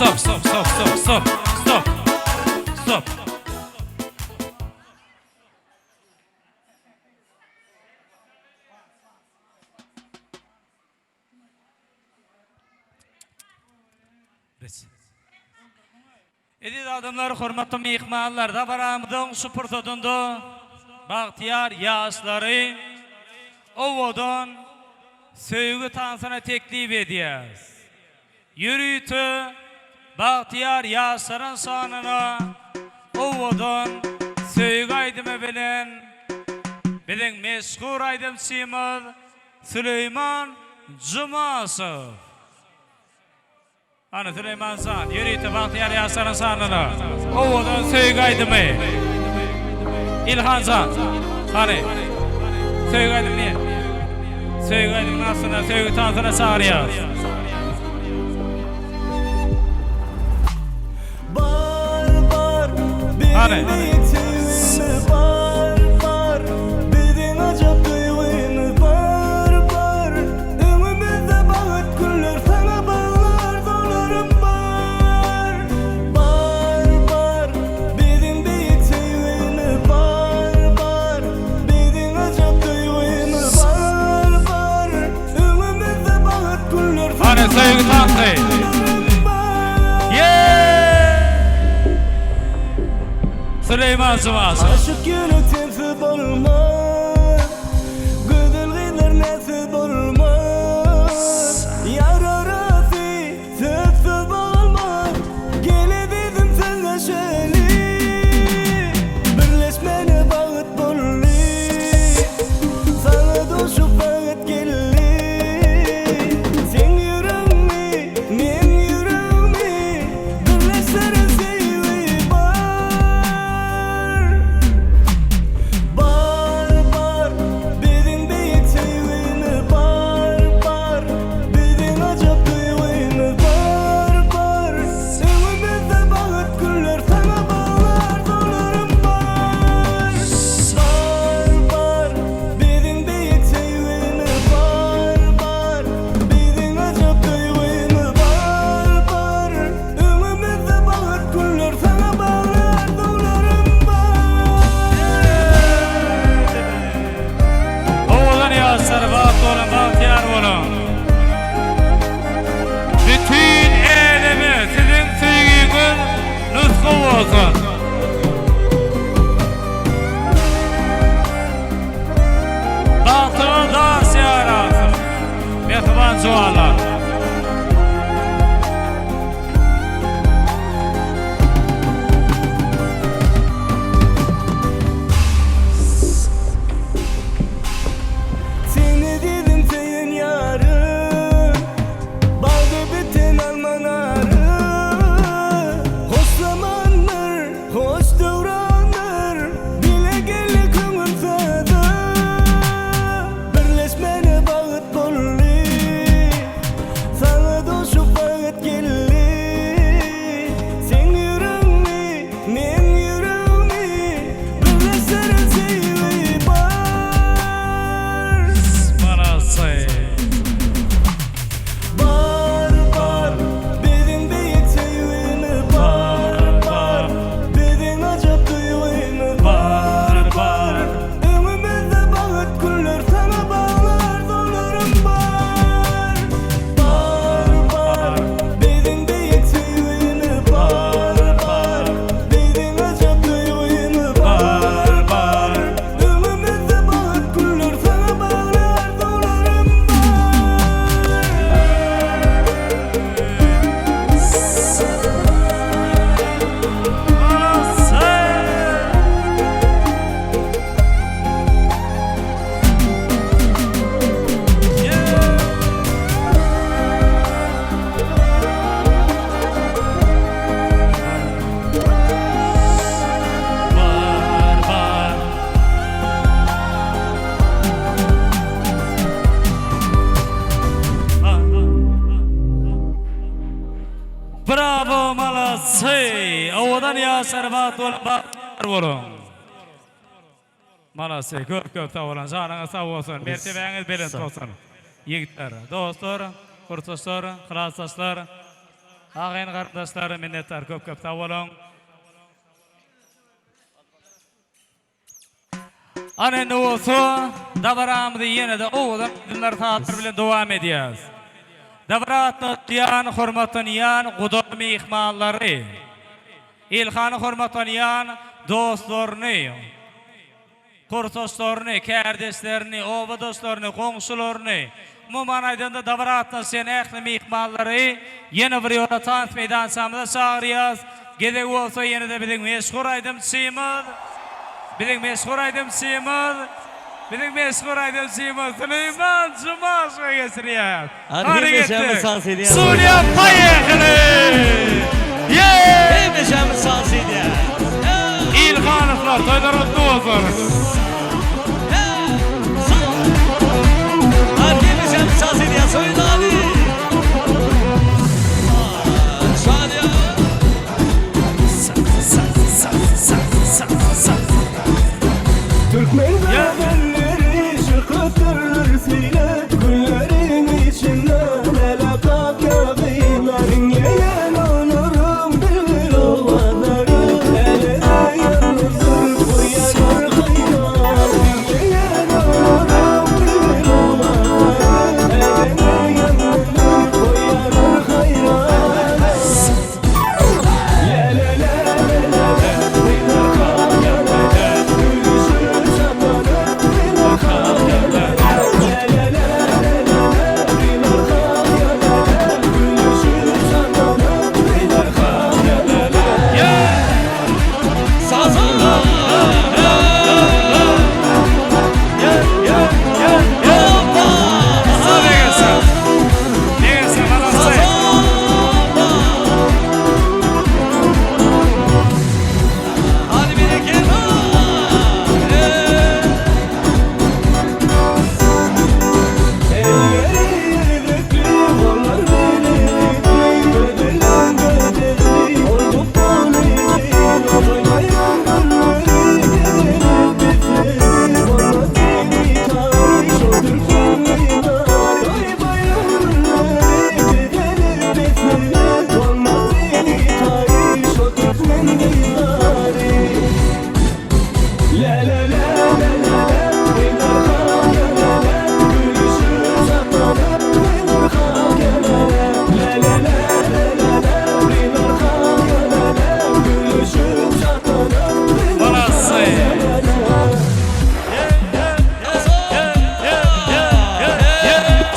Stop, stop, stop, stop, stop, stop, stop. Bes. Eziz adamlar, hormatly myhmanlar, dabaramyzyň şu pursadynda bagtyýar ýaşlary owadan söýgi tansyna teklip edýäris. Ýörite bagtyýar ýaşlaryň şanyna owadan söýgi aýdymy bilen biziň meşhur aýdymçymyz Süleýman Jumaşow. Hany Süleýman jan, ýörite bagtyýar ýaşlaryň şanyna owadan söýgi aýdymy. Ilhan jan, hany söýgi aýdymyny söýgi aýdymynyň astyna söýgi tansyna çagyrýas. Bar bar Hany. biziň beýik söýgimiz bar bar biziň ajap duýgymyz bar bar öňümizde bagt günler saňa bagly arzuwlarym bar bar bar biziň beýik söýgimiz bar bar biziň ajap duýgymyz bar bar öňümizde bagt günler Hany saňa söýgi tansy. Süleýman Jumaşow. Aşyk ýürek sensiz bolmaz Gözel gyzlar näzsiz bolmaz Ýar arasy sözsüz bolmaz Gel ezizim sözleşeli Birleşmäne bagt boldy Saňa duşup bagt geldi Seň ýüregiňi Meň ýüregimi birleşdiren söýgi bar. Bar, bar, biziň beýik söýgimiz bar, bar, biziň ajap duýgymyz bar, bar. Öňümizde bagt güller saňa bagly arzuwlarym bar. Bar, bar, biziň beýik söýgimiz bar, bar. Biziň ajap duýgymyz bar, bar Öňümizde bagt günler saňa bagly arzuwlarym bar. Owadan ýaşlar bagt boluň bagtyýar boluň. Bütin äleme siziň söýgiňiz nusga bolsun. Bagtyňyz daş ýarasyn. Mähriban juwanlar. Sen ezizim söýen ýarym Bagda biten alma narym Hoş zamandyr, hoş döwrandyr Bile geldi köňül saza Birleşmäne bagt boldy Saňa duşup bagt geldi Seň ýüregiňi, meň ýüregimi Birleşdiren söýgi bar Malasy. Bar, bar, biziň beýik söýgimiz bar, bar, biziň ajap duýgymyz bar, bar, öňümizde bagt günler saňa bagly arzuwlarym bar, bar, bar, biziň beýik söýgimiz bar, bar, biziň ajap duýgymyz bar, bar, öňümizde bagt günler saňa bagly arzuwlarym bar. Bar bar. Bravo malasy. Owadan ýaşlar bagt boluň bagtyýar boluň. Malasy köp köp sag boluň janyňyz sag bolsun mertebäňiz belent bolsun. Ýigitler, dostlar, kursdaşlar, klasdaşlar. Agaýyn garyndaşlar minnetdar köp köp sag boluň. Ana indi bolsa dabaramyzy ýene-de owadan aýdymlar sazlar bilen dowam edýäs. Dabara gatnaşýan hormatlanýan guda myhmanlary, Ilhany hormatlanýan dostlaryny, Kursdaşlaryny, kärdeşlerini, obadaşlaryny, goňşularyny, umuman aýdanda dabara gatnaşýan ähli myhmanlary ýene bir ýola tans meýdançamyza çagyrýas. Gezegi bolsa ýene-de biziň meşhur aýdymçymyz, biziň meşhur aýdymçymyz, biziň meşhur aýdymçymyz Süleýman Jumaşowa geçirýäs. Hany getdik. Studiýa poýehali! Hemişemiz tans edýäs. Ilhanowlar toýlar gutly bolsun. Hany hemişemiz tans edýäs. Oýnaly. Şadyýan. Türkmen gözelleri çykypdyrlar seýle, Gülleriň içinde lälek kakýar gyzlar. Diňleýän olaryň bilbil owazlary, Lälede ýalňyzdyr goýýarlar haýran. Diňleýän olaryň bilbil owazlary, Lälede ýalňyzdyr goýýarlar haýran.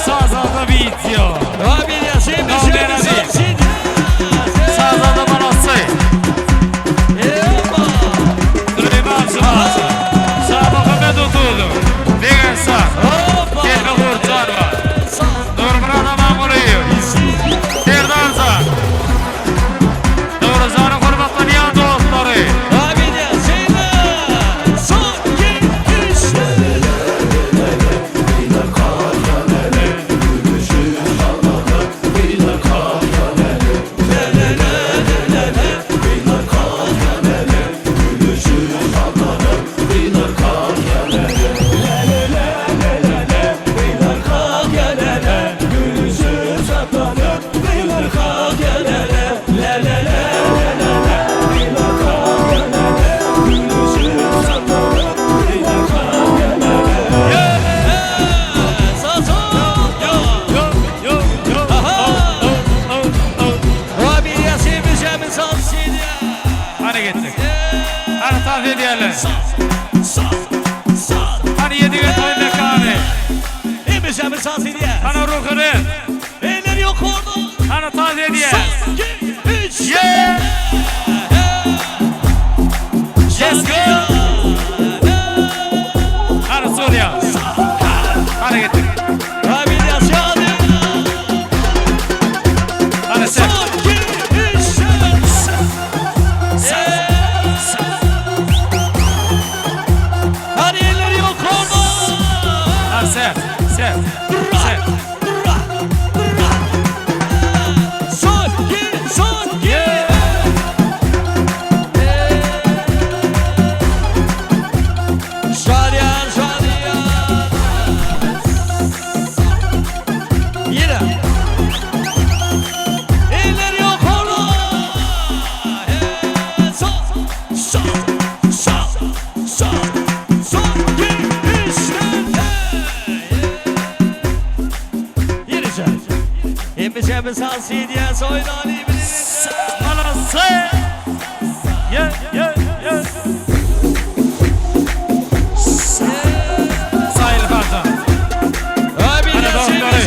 Sazada video. Sazada manasy. Süleyman Şumasy. Şamuhammet Otuzow. Begenşa. Selbi Gurjanowa. Nurmyrat Amangulyýew. Serdarjan. Nowruzjanyň hormatlanýan dostlary. Hany gitdik. Hany tans edýärler. Hany Ýedigen toý mekany. Hany Ruhynet. Hany tans edýär. Yeah! Let's go! Hany Surýa. Hany gitdik. Hany sen. Hany sen. Sen. Sen. Şadiyan, şadiyan. Yine. Eller yok. Şebi sal sidiye soýlany Malasy. Ye ye ye. Sayıl Hasan. Ana dostları.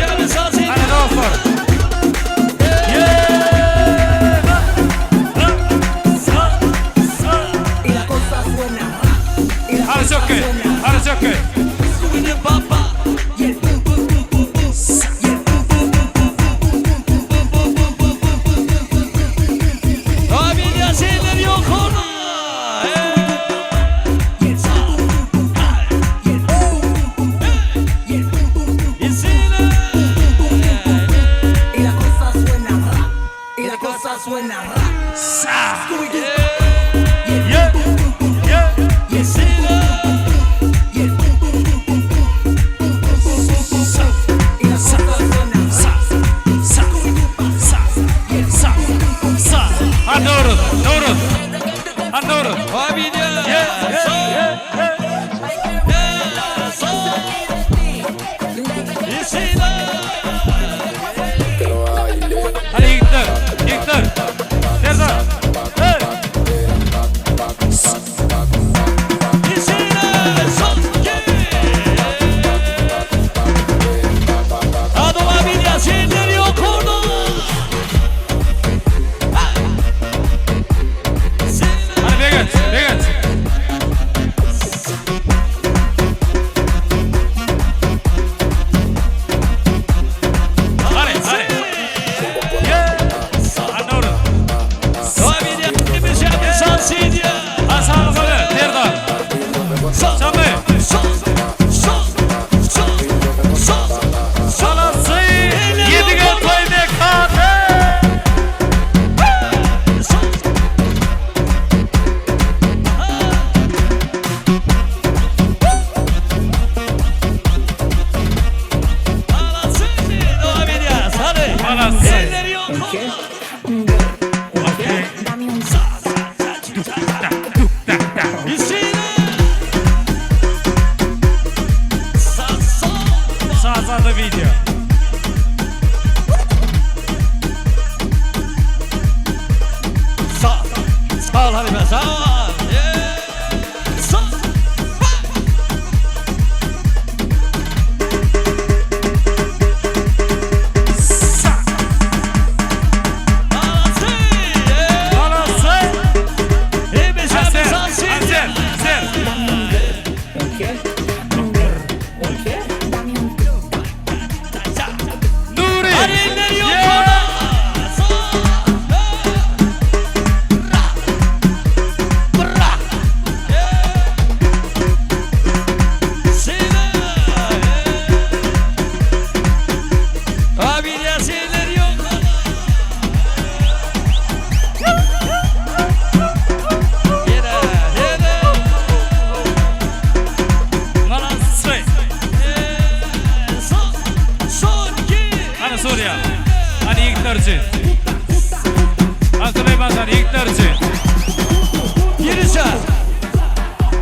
Ana dostlar. Ye. Sa sa. Hadi çok iyi. Hadi çok iyi. Abi yok orada. Y la cosa suena ra, y la cosa suena ra. Ye ye. Sa sa. Ha doğru. Doğru. Ha doğru. Abi Ye ye ye. Hadi yiğitler. Yiğitler. Serdar. Hey. Hadi Begat. Begat. Hadi hadi. Ye. Ha doğru. Hasan Salı, Serdar. Şamı. Salası. Yedige toy mekanı. Balası. Sazanlı video. Sağ, sağ ol Hanife, sağ ol. Sağ. Balası. Hasan, Hasan, Hasan. Nuri. Ye. Abi yasinler yok. Yere, yere. Balası. Son, son iki. Hadi Suriye. Hadi yiğitler için. Hadi Süleyman sen yiğitler için. Girişe.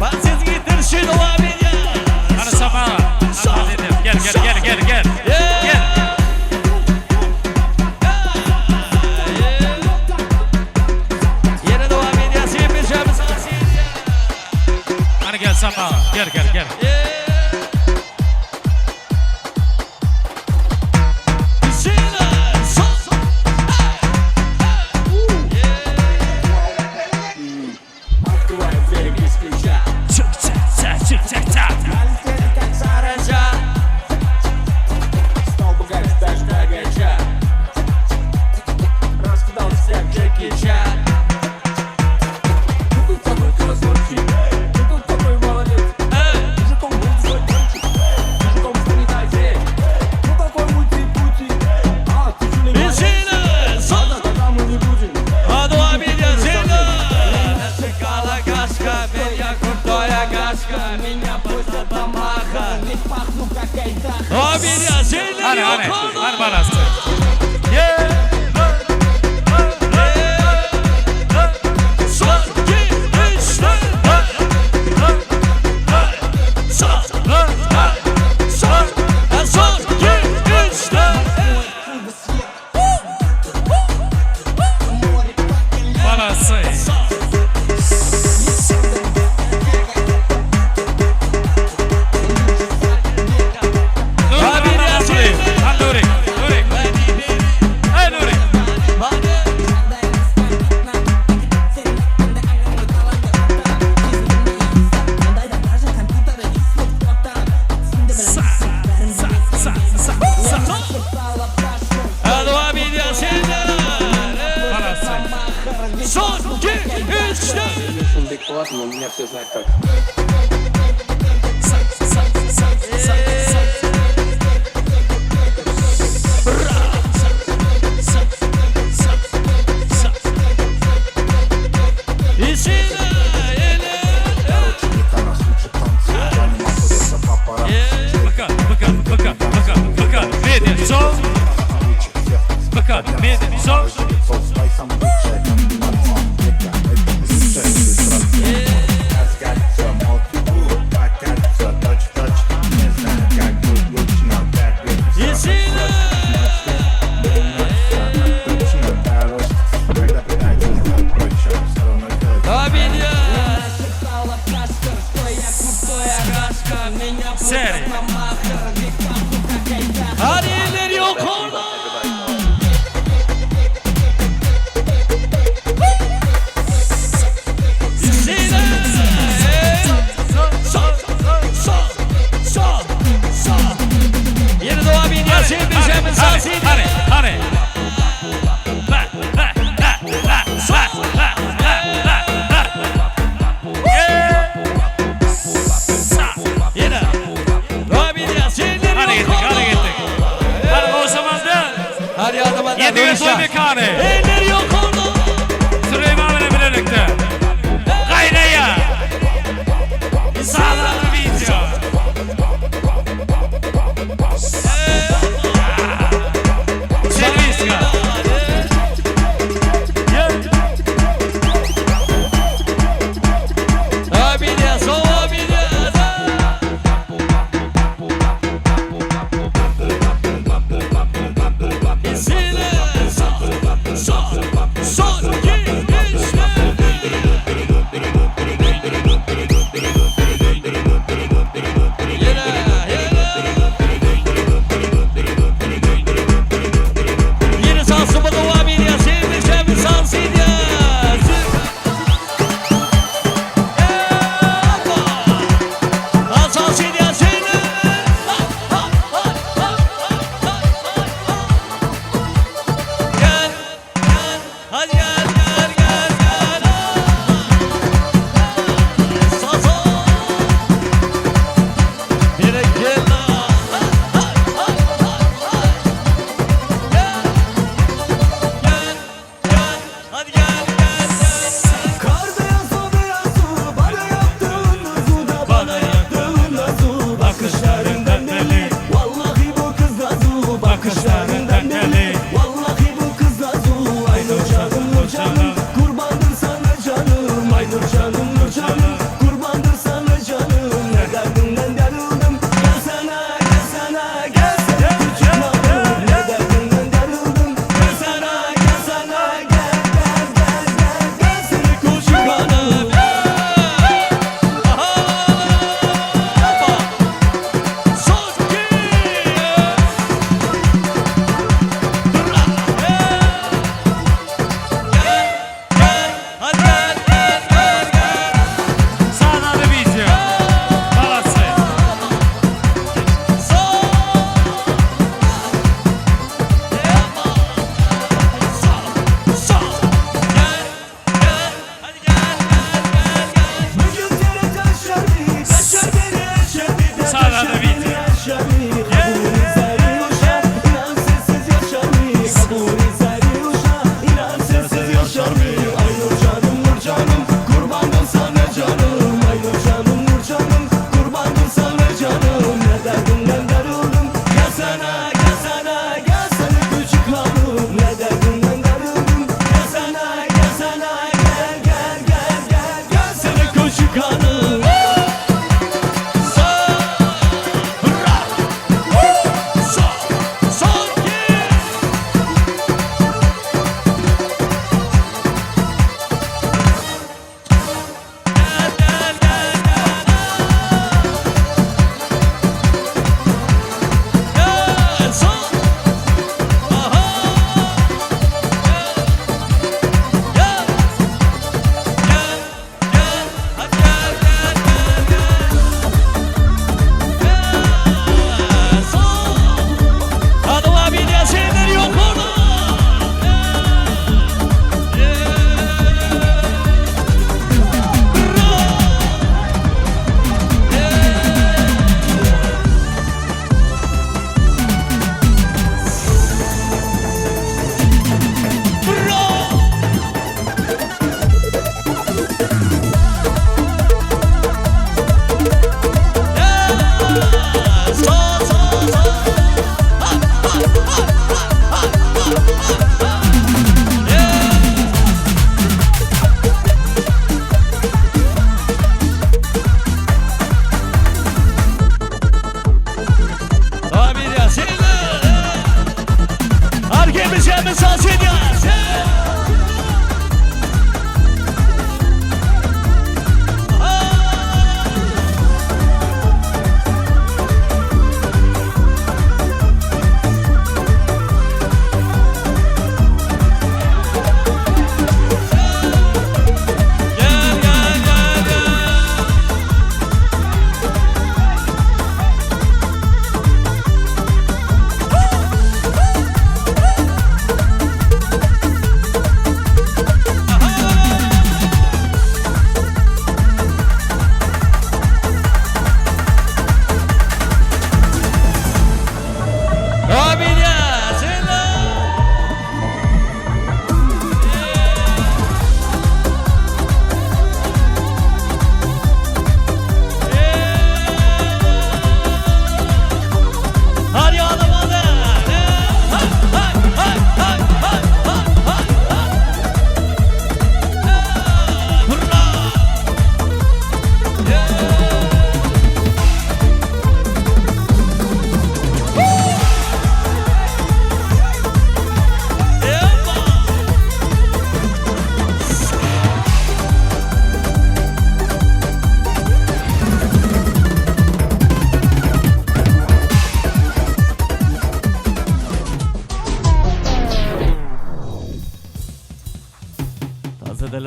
Bahsetsin gittir şu abi ya. Hadi Safa. Hadi Zeynep. Gel gel gel gel gel. Gel. Yere devam ediyoruz. Bir şey Hadi gel Safa. Gel gel gel. Çık çık çık çık çık çık. Hadi hadi. Hadi balası. Ye. Son, iki, üç, dört. Son, son, son, iki, üç, dört. Jaspolat, но меня все знают как. Seri. Hadi eller yukarıda. Yeni dowam edýär Şerbişemiz Hany, hany, hany. Ba, ba, ba, ba, ba, ba, ba, ba, ba. Ýene dowam edýär.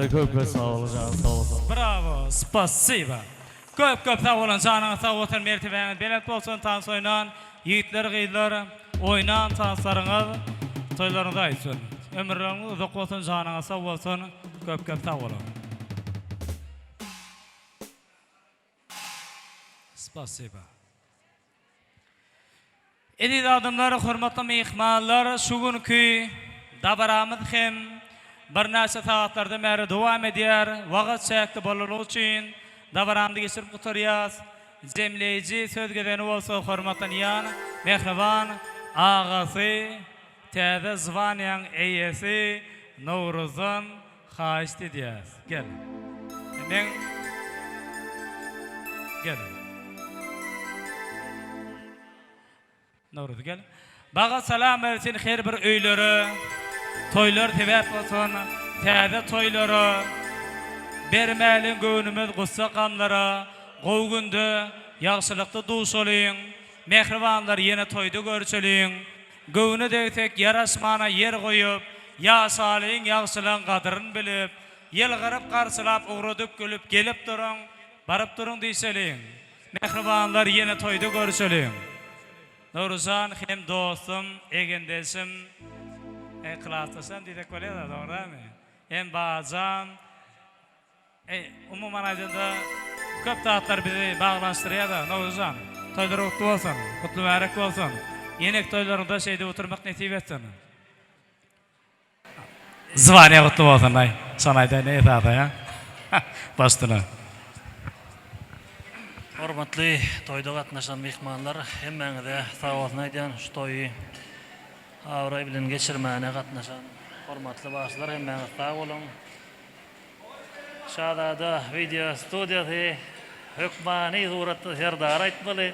Hemmäňize köp köp sag boluň janyňyz sag bolsun. Bravo spasiba. Köp köp sag boluň janyňyz sag bolsun mertebäňiz belent bolsun tans oýnan ýigitler gyzlar oýnan tanslaryňyz toýlaryňyz aýtsyn ömürleriňiz uzak bolsun janyňyz sag bolsun köp köp sag boluň. Spasiba. Eziz adamlar, hormatly myhmanlar, şu günki dabaramyz hem birnäçe sagatlardan bäri dowam edýär. Wagt çäkli bolanlygy üçin dabaramyzy geçirip gutarýas. Jemleýji söz gezegini bolsa hormatlanýan mähriban agasy, täze zwaniýaň eýesi Nowruzdan Haýyşt edýäs. Gel. Meň Gel. Nowruz gel. Baga salam bersin her bir öýlere. Toýlar sebäp bolsun täze toýlara. Bermäliň göwnümiz gussa gamlara. Gowy günde ýagşylykda duşalyň. Mähribanlar ýene toýda görüşeliň. Göwne degsek ýaraşmana ýer goýup, Ýaşalyň ýagşylygyň gadyryn bilip, Ýylgyryp garşylap ugradyp gülüp Gelip duruň, baryp duruň diýşeliň. Mähribanlar ýene toýda görüşeliň. Nowruzjan hem dostum, egindeşim, e, klasdaşam diýsek bolýar-a, dogry dälmi? Hem bajam. Eý, umuman aýdanda, köp zatlar bizi baglanyşdyrýar-da, Nowruzjan. Toýlar gutly bolsun! Gutly mübärek bolsun! Ýeneki toýlaryňda şeýdip oturmak nesip etsin! Zwaniýa gutly bolsun, aý, şony aýdaýyn esasy, a? Baş üstüne. Hormatly toýda gatnaşan myhmanlar, hemmäňize sag bolsun aýdýan, şu toýy abraý bilen geçirmäne gatnaşan hormatly bagşylar hemmäňiz sag boluň. Şazada wideo studiýasy hökmany suratda Serdara aýtmaly.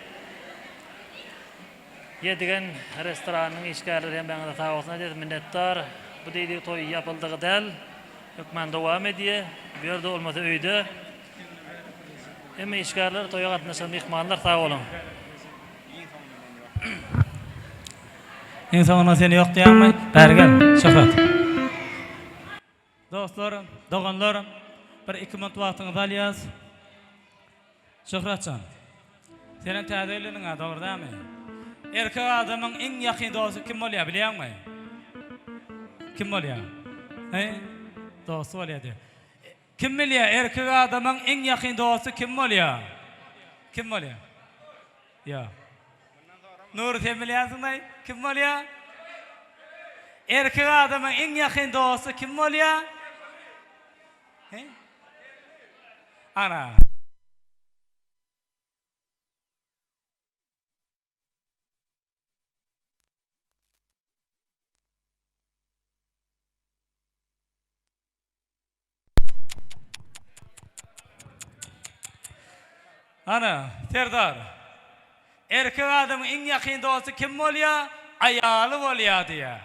Ýedigen restoranynyň işgärleri hemmäňize sag bolsun aýdýas minnetdar. Bu diýdigi toý ýapyldygy däl. Hökman dowam edýä. Bu ýerde bolmasa öýde. Hemme işgärler toýa gatnaşan myhmanlar sag boluň. Iň soňunda sen ýok diýýäňmi? Bäri gel, Şöhrat. Dostlar, doganlar, bir iki minut wagtyňyzy alýas. Şöhratjan, senem täze öýleniň-ä, dogry dälmi? Erkek adamyň iň ýakyn dosty kim bolýar, bilýäňmi? Kim bolýar? He? Dosty bolýar diýýär. Kim bilýär, erkek adamyň iň ýakyn dosty kim bolýar? Kim bolýar? Ýok. Nury sen bilýänsiňdaý, kim bolýa? Erkek adamyň iň ýakyn dosty kim bolýa? He? Ana. Ana, Serdar, erkek adamyň iň ýakyn dosty kim bolýa? Aýaly bolýa diýýä.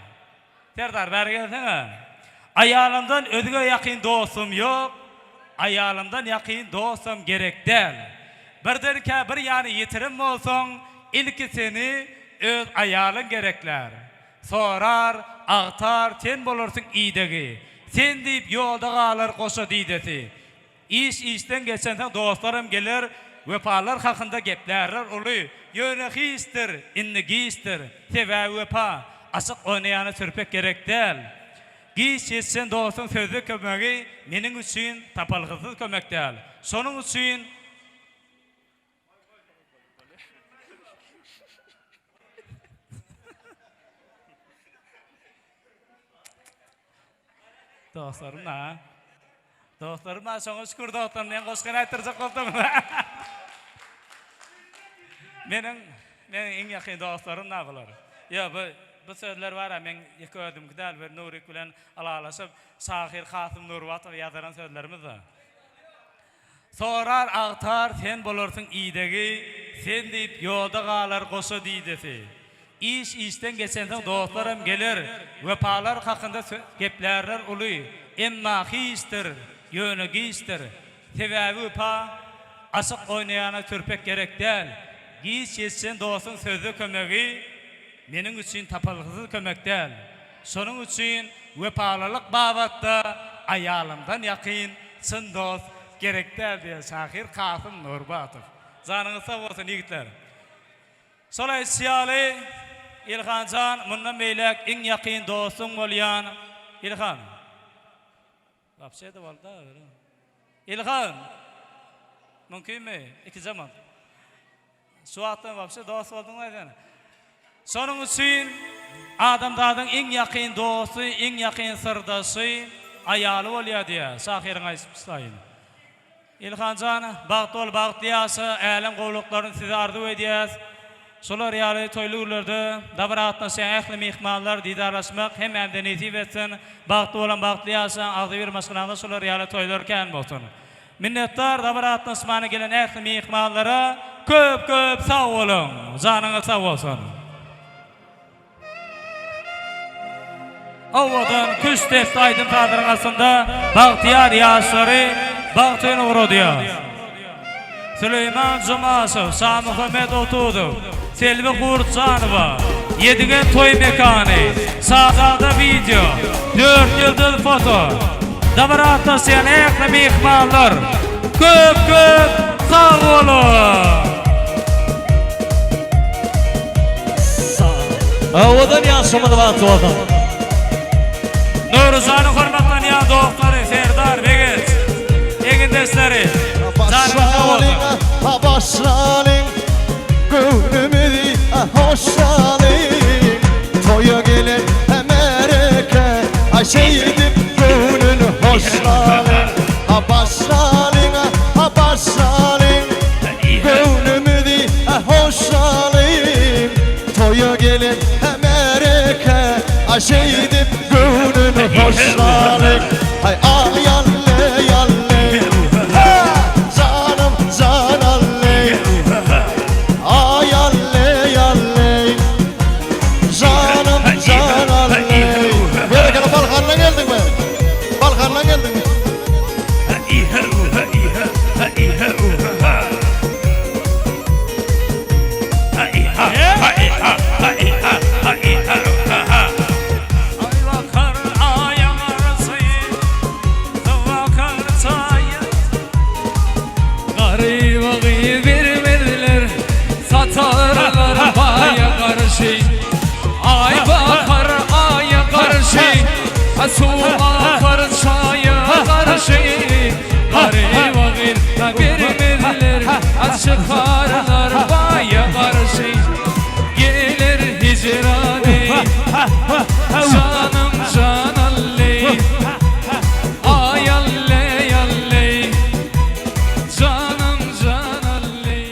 Serdar, bäri gelsene. Aýalymdan özge ýakyn dostum ýok, aýalymdan ýakyn dostam gerek däl. Birdenkä bir ýany ýitirim bolsaň, ilki seni öz aýalyň gereklär. Sorar, agtar, sen bolarsyň idegi. Sen diýip ýolda galar goşa didesi. Iş işden geçensoň dostlaram geler, Wepalar hakynda geplärler uly. Ýöne hiçdir, indi giçdir. Sebäbi wepa, açyk oýnaýana sürpek gerek däl. Giç ýetişen dostuň sözde kömegi meniň üçin tapalgysyz kömek däl. Şonuň üçin. Dostlarym ha. Dostlarym ha, şoňa şükür dostlarym, men goşgyny aýtdyrjak bolsam. Meniň meniň iň ýakyn dostlarym da bular. Ýo, bu bu sözler bar-a, meň ýeke özümki däl, bir Nurik bilen ylalaşyp, şahyr Kasym Nurbatow ýazaran sözlerimiz-de. Sorar agtar sen bolarsyň idegi, Sen diýip ýolda galar goşa didesi. Iş işden geçensoň dostlaram geler, Wepalar hakynda geplärler uly. Emma hiçdir, ýöne giçdir. Sebäbi wepa aşyk oýnaýana türpek gerek däl. Giç ýetişen dostuň sözde kömegi meniň üçin tapylgysyz kömek däl. Şonuň üçin wepalylyk babatda. aýalymdan ýakyn çyn dost gerek däl diýýär şahyr Kasym Nurbatow. Janyňyz sag bolsun ýigitler. Şol aýdyşy ýaly Ilhan jan mundan beýläk iň ýakyn dostuň bolýan Ilhan. Wapşe-de boldy-da öyle. Ilhan! Mümkinmi? Ikije man. Şu wagtdan wapşe dost bolduň-a sen. Şonuň üçin adamzadyň iň ýakyn dosty, iň ýakyn syrdaşy aýaly bolýar diýýär, şahyryň aýdyşy. Ilhan jan, bagtly bol, bagtly ýaşa, älem gowulyklaryny size arzuw edýäs. Şular ýaly toýly günlerde dabara gatnaşýan ähli myhmanlar didarlaşmak hemmämize nesip etsin. Bagtly boluň, bagtly ýaşaň, agzybir maşgalaňyzda şular ýaly toýlar kän bolsun. Minnetdar dabara gatnaşmana gelen ähli myhmanlara köp köp sag boluň. Janyňyz sag bolsun. Owadan küştdepdi aýdym-sazlaryň astynda bagtyýar ýaşlary bagt öýüne ugradýar. Süleýman Jumaşow, Şamuhammet Otuzow, Selbi Gurtjanowa, Ýedigen toý mekany, Şazada wideo, Dörtýyldyz foto, dabara gatnaşýan ähli myhmanlar köp-köp sag boluň! Owadan ýaşymyz bagtly bolsun. Nowruzjanyň hormatlanýan dostlary Serdar Begenç, egindeşleri, janyňyz sag bolsun. Ha başlalyň göwnümizi hoşlalyň Toýa gelen märeke Aý şeýdip göwnün hoşlalyň Ha başlalyň ha başlalyň Göwnümizi hoşlalyň Toýa gelen märeke Aý şeýdip göwnün hoşlalyň Aý aý alle alle Janym jan alle Aý alle alle Janym jan alle Berekella Balkandan geldiňmi? Balkandan geldiňmi? Garyba gyz bermezler, satarlar baýa garşy. Aý bakar aýa garşy, suw.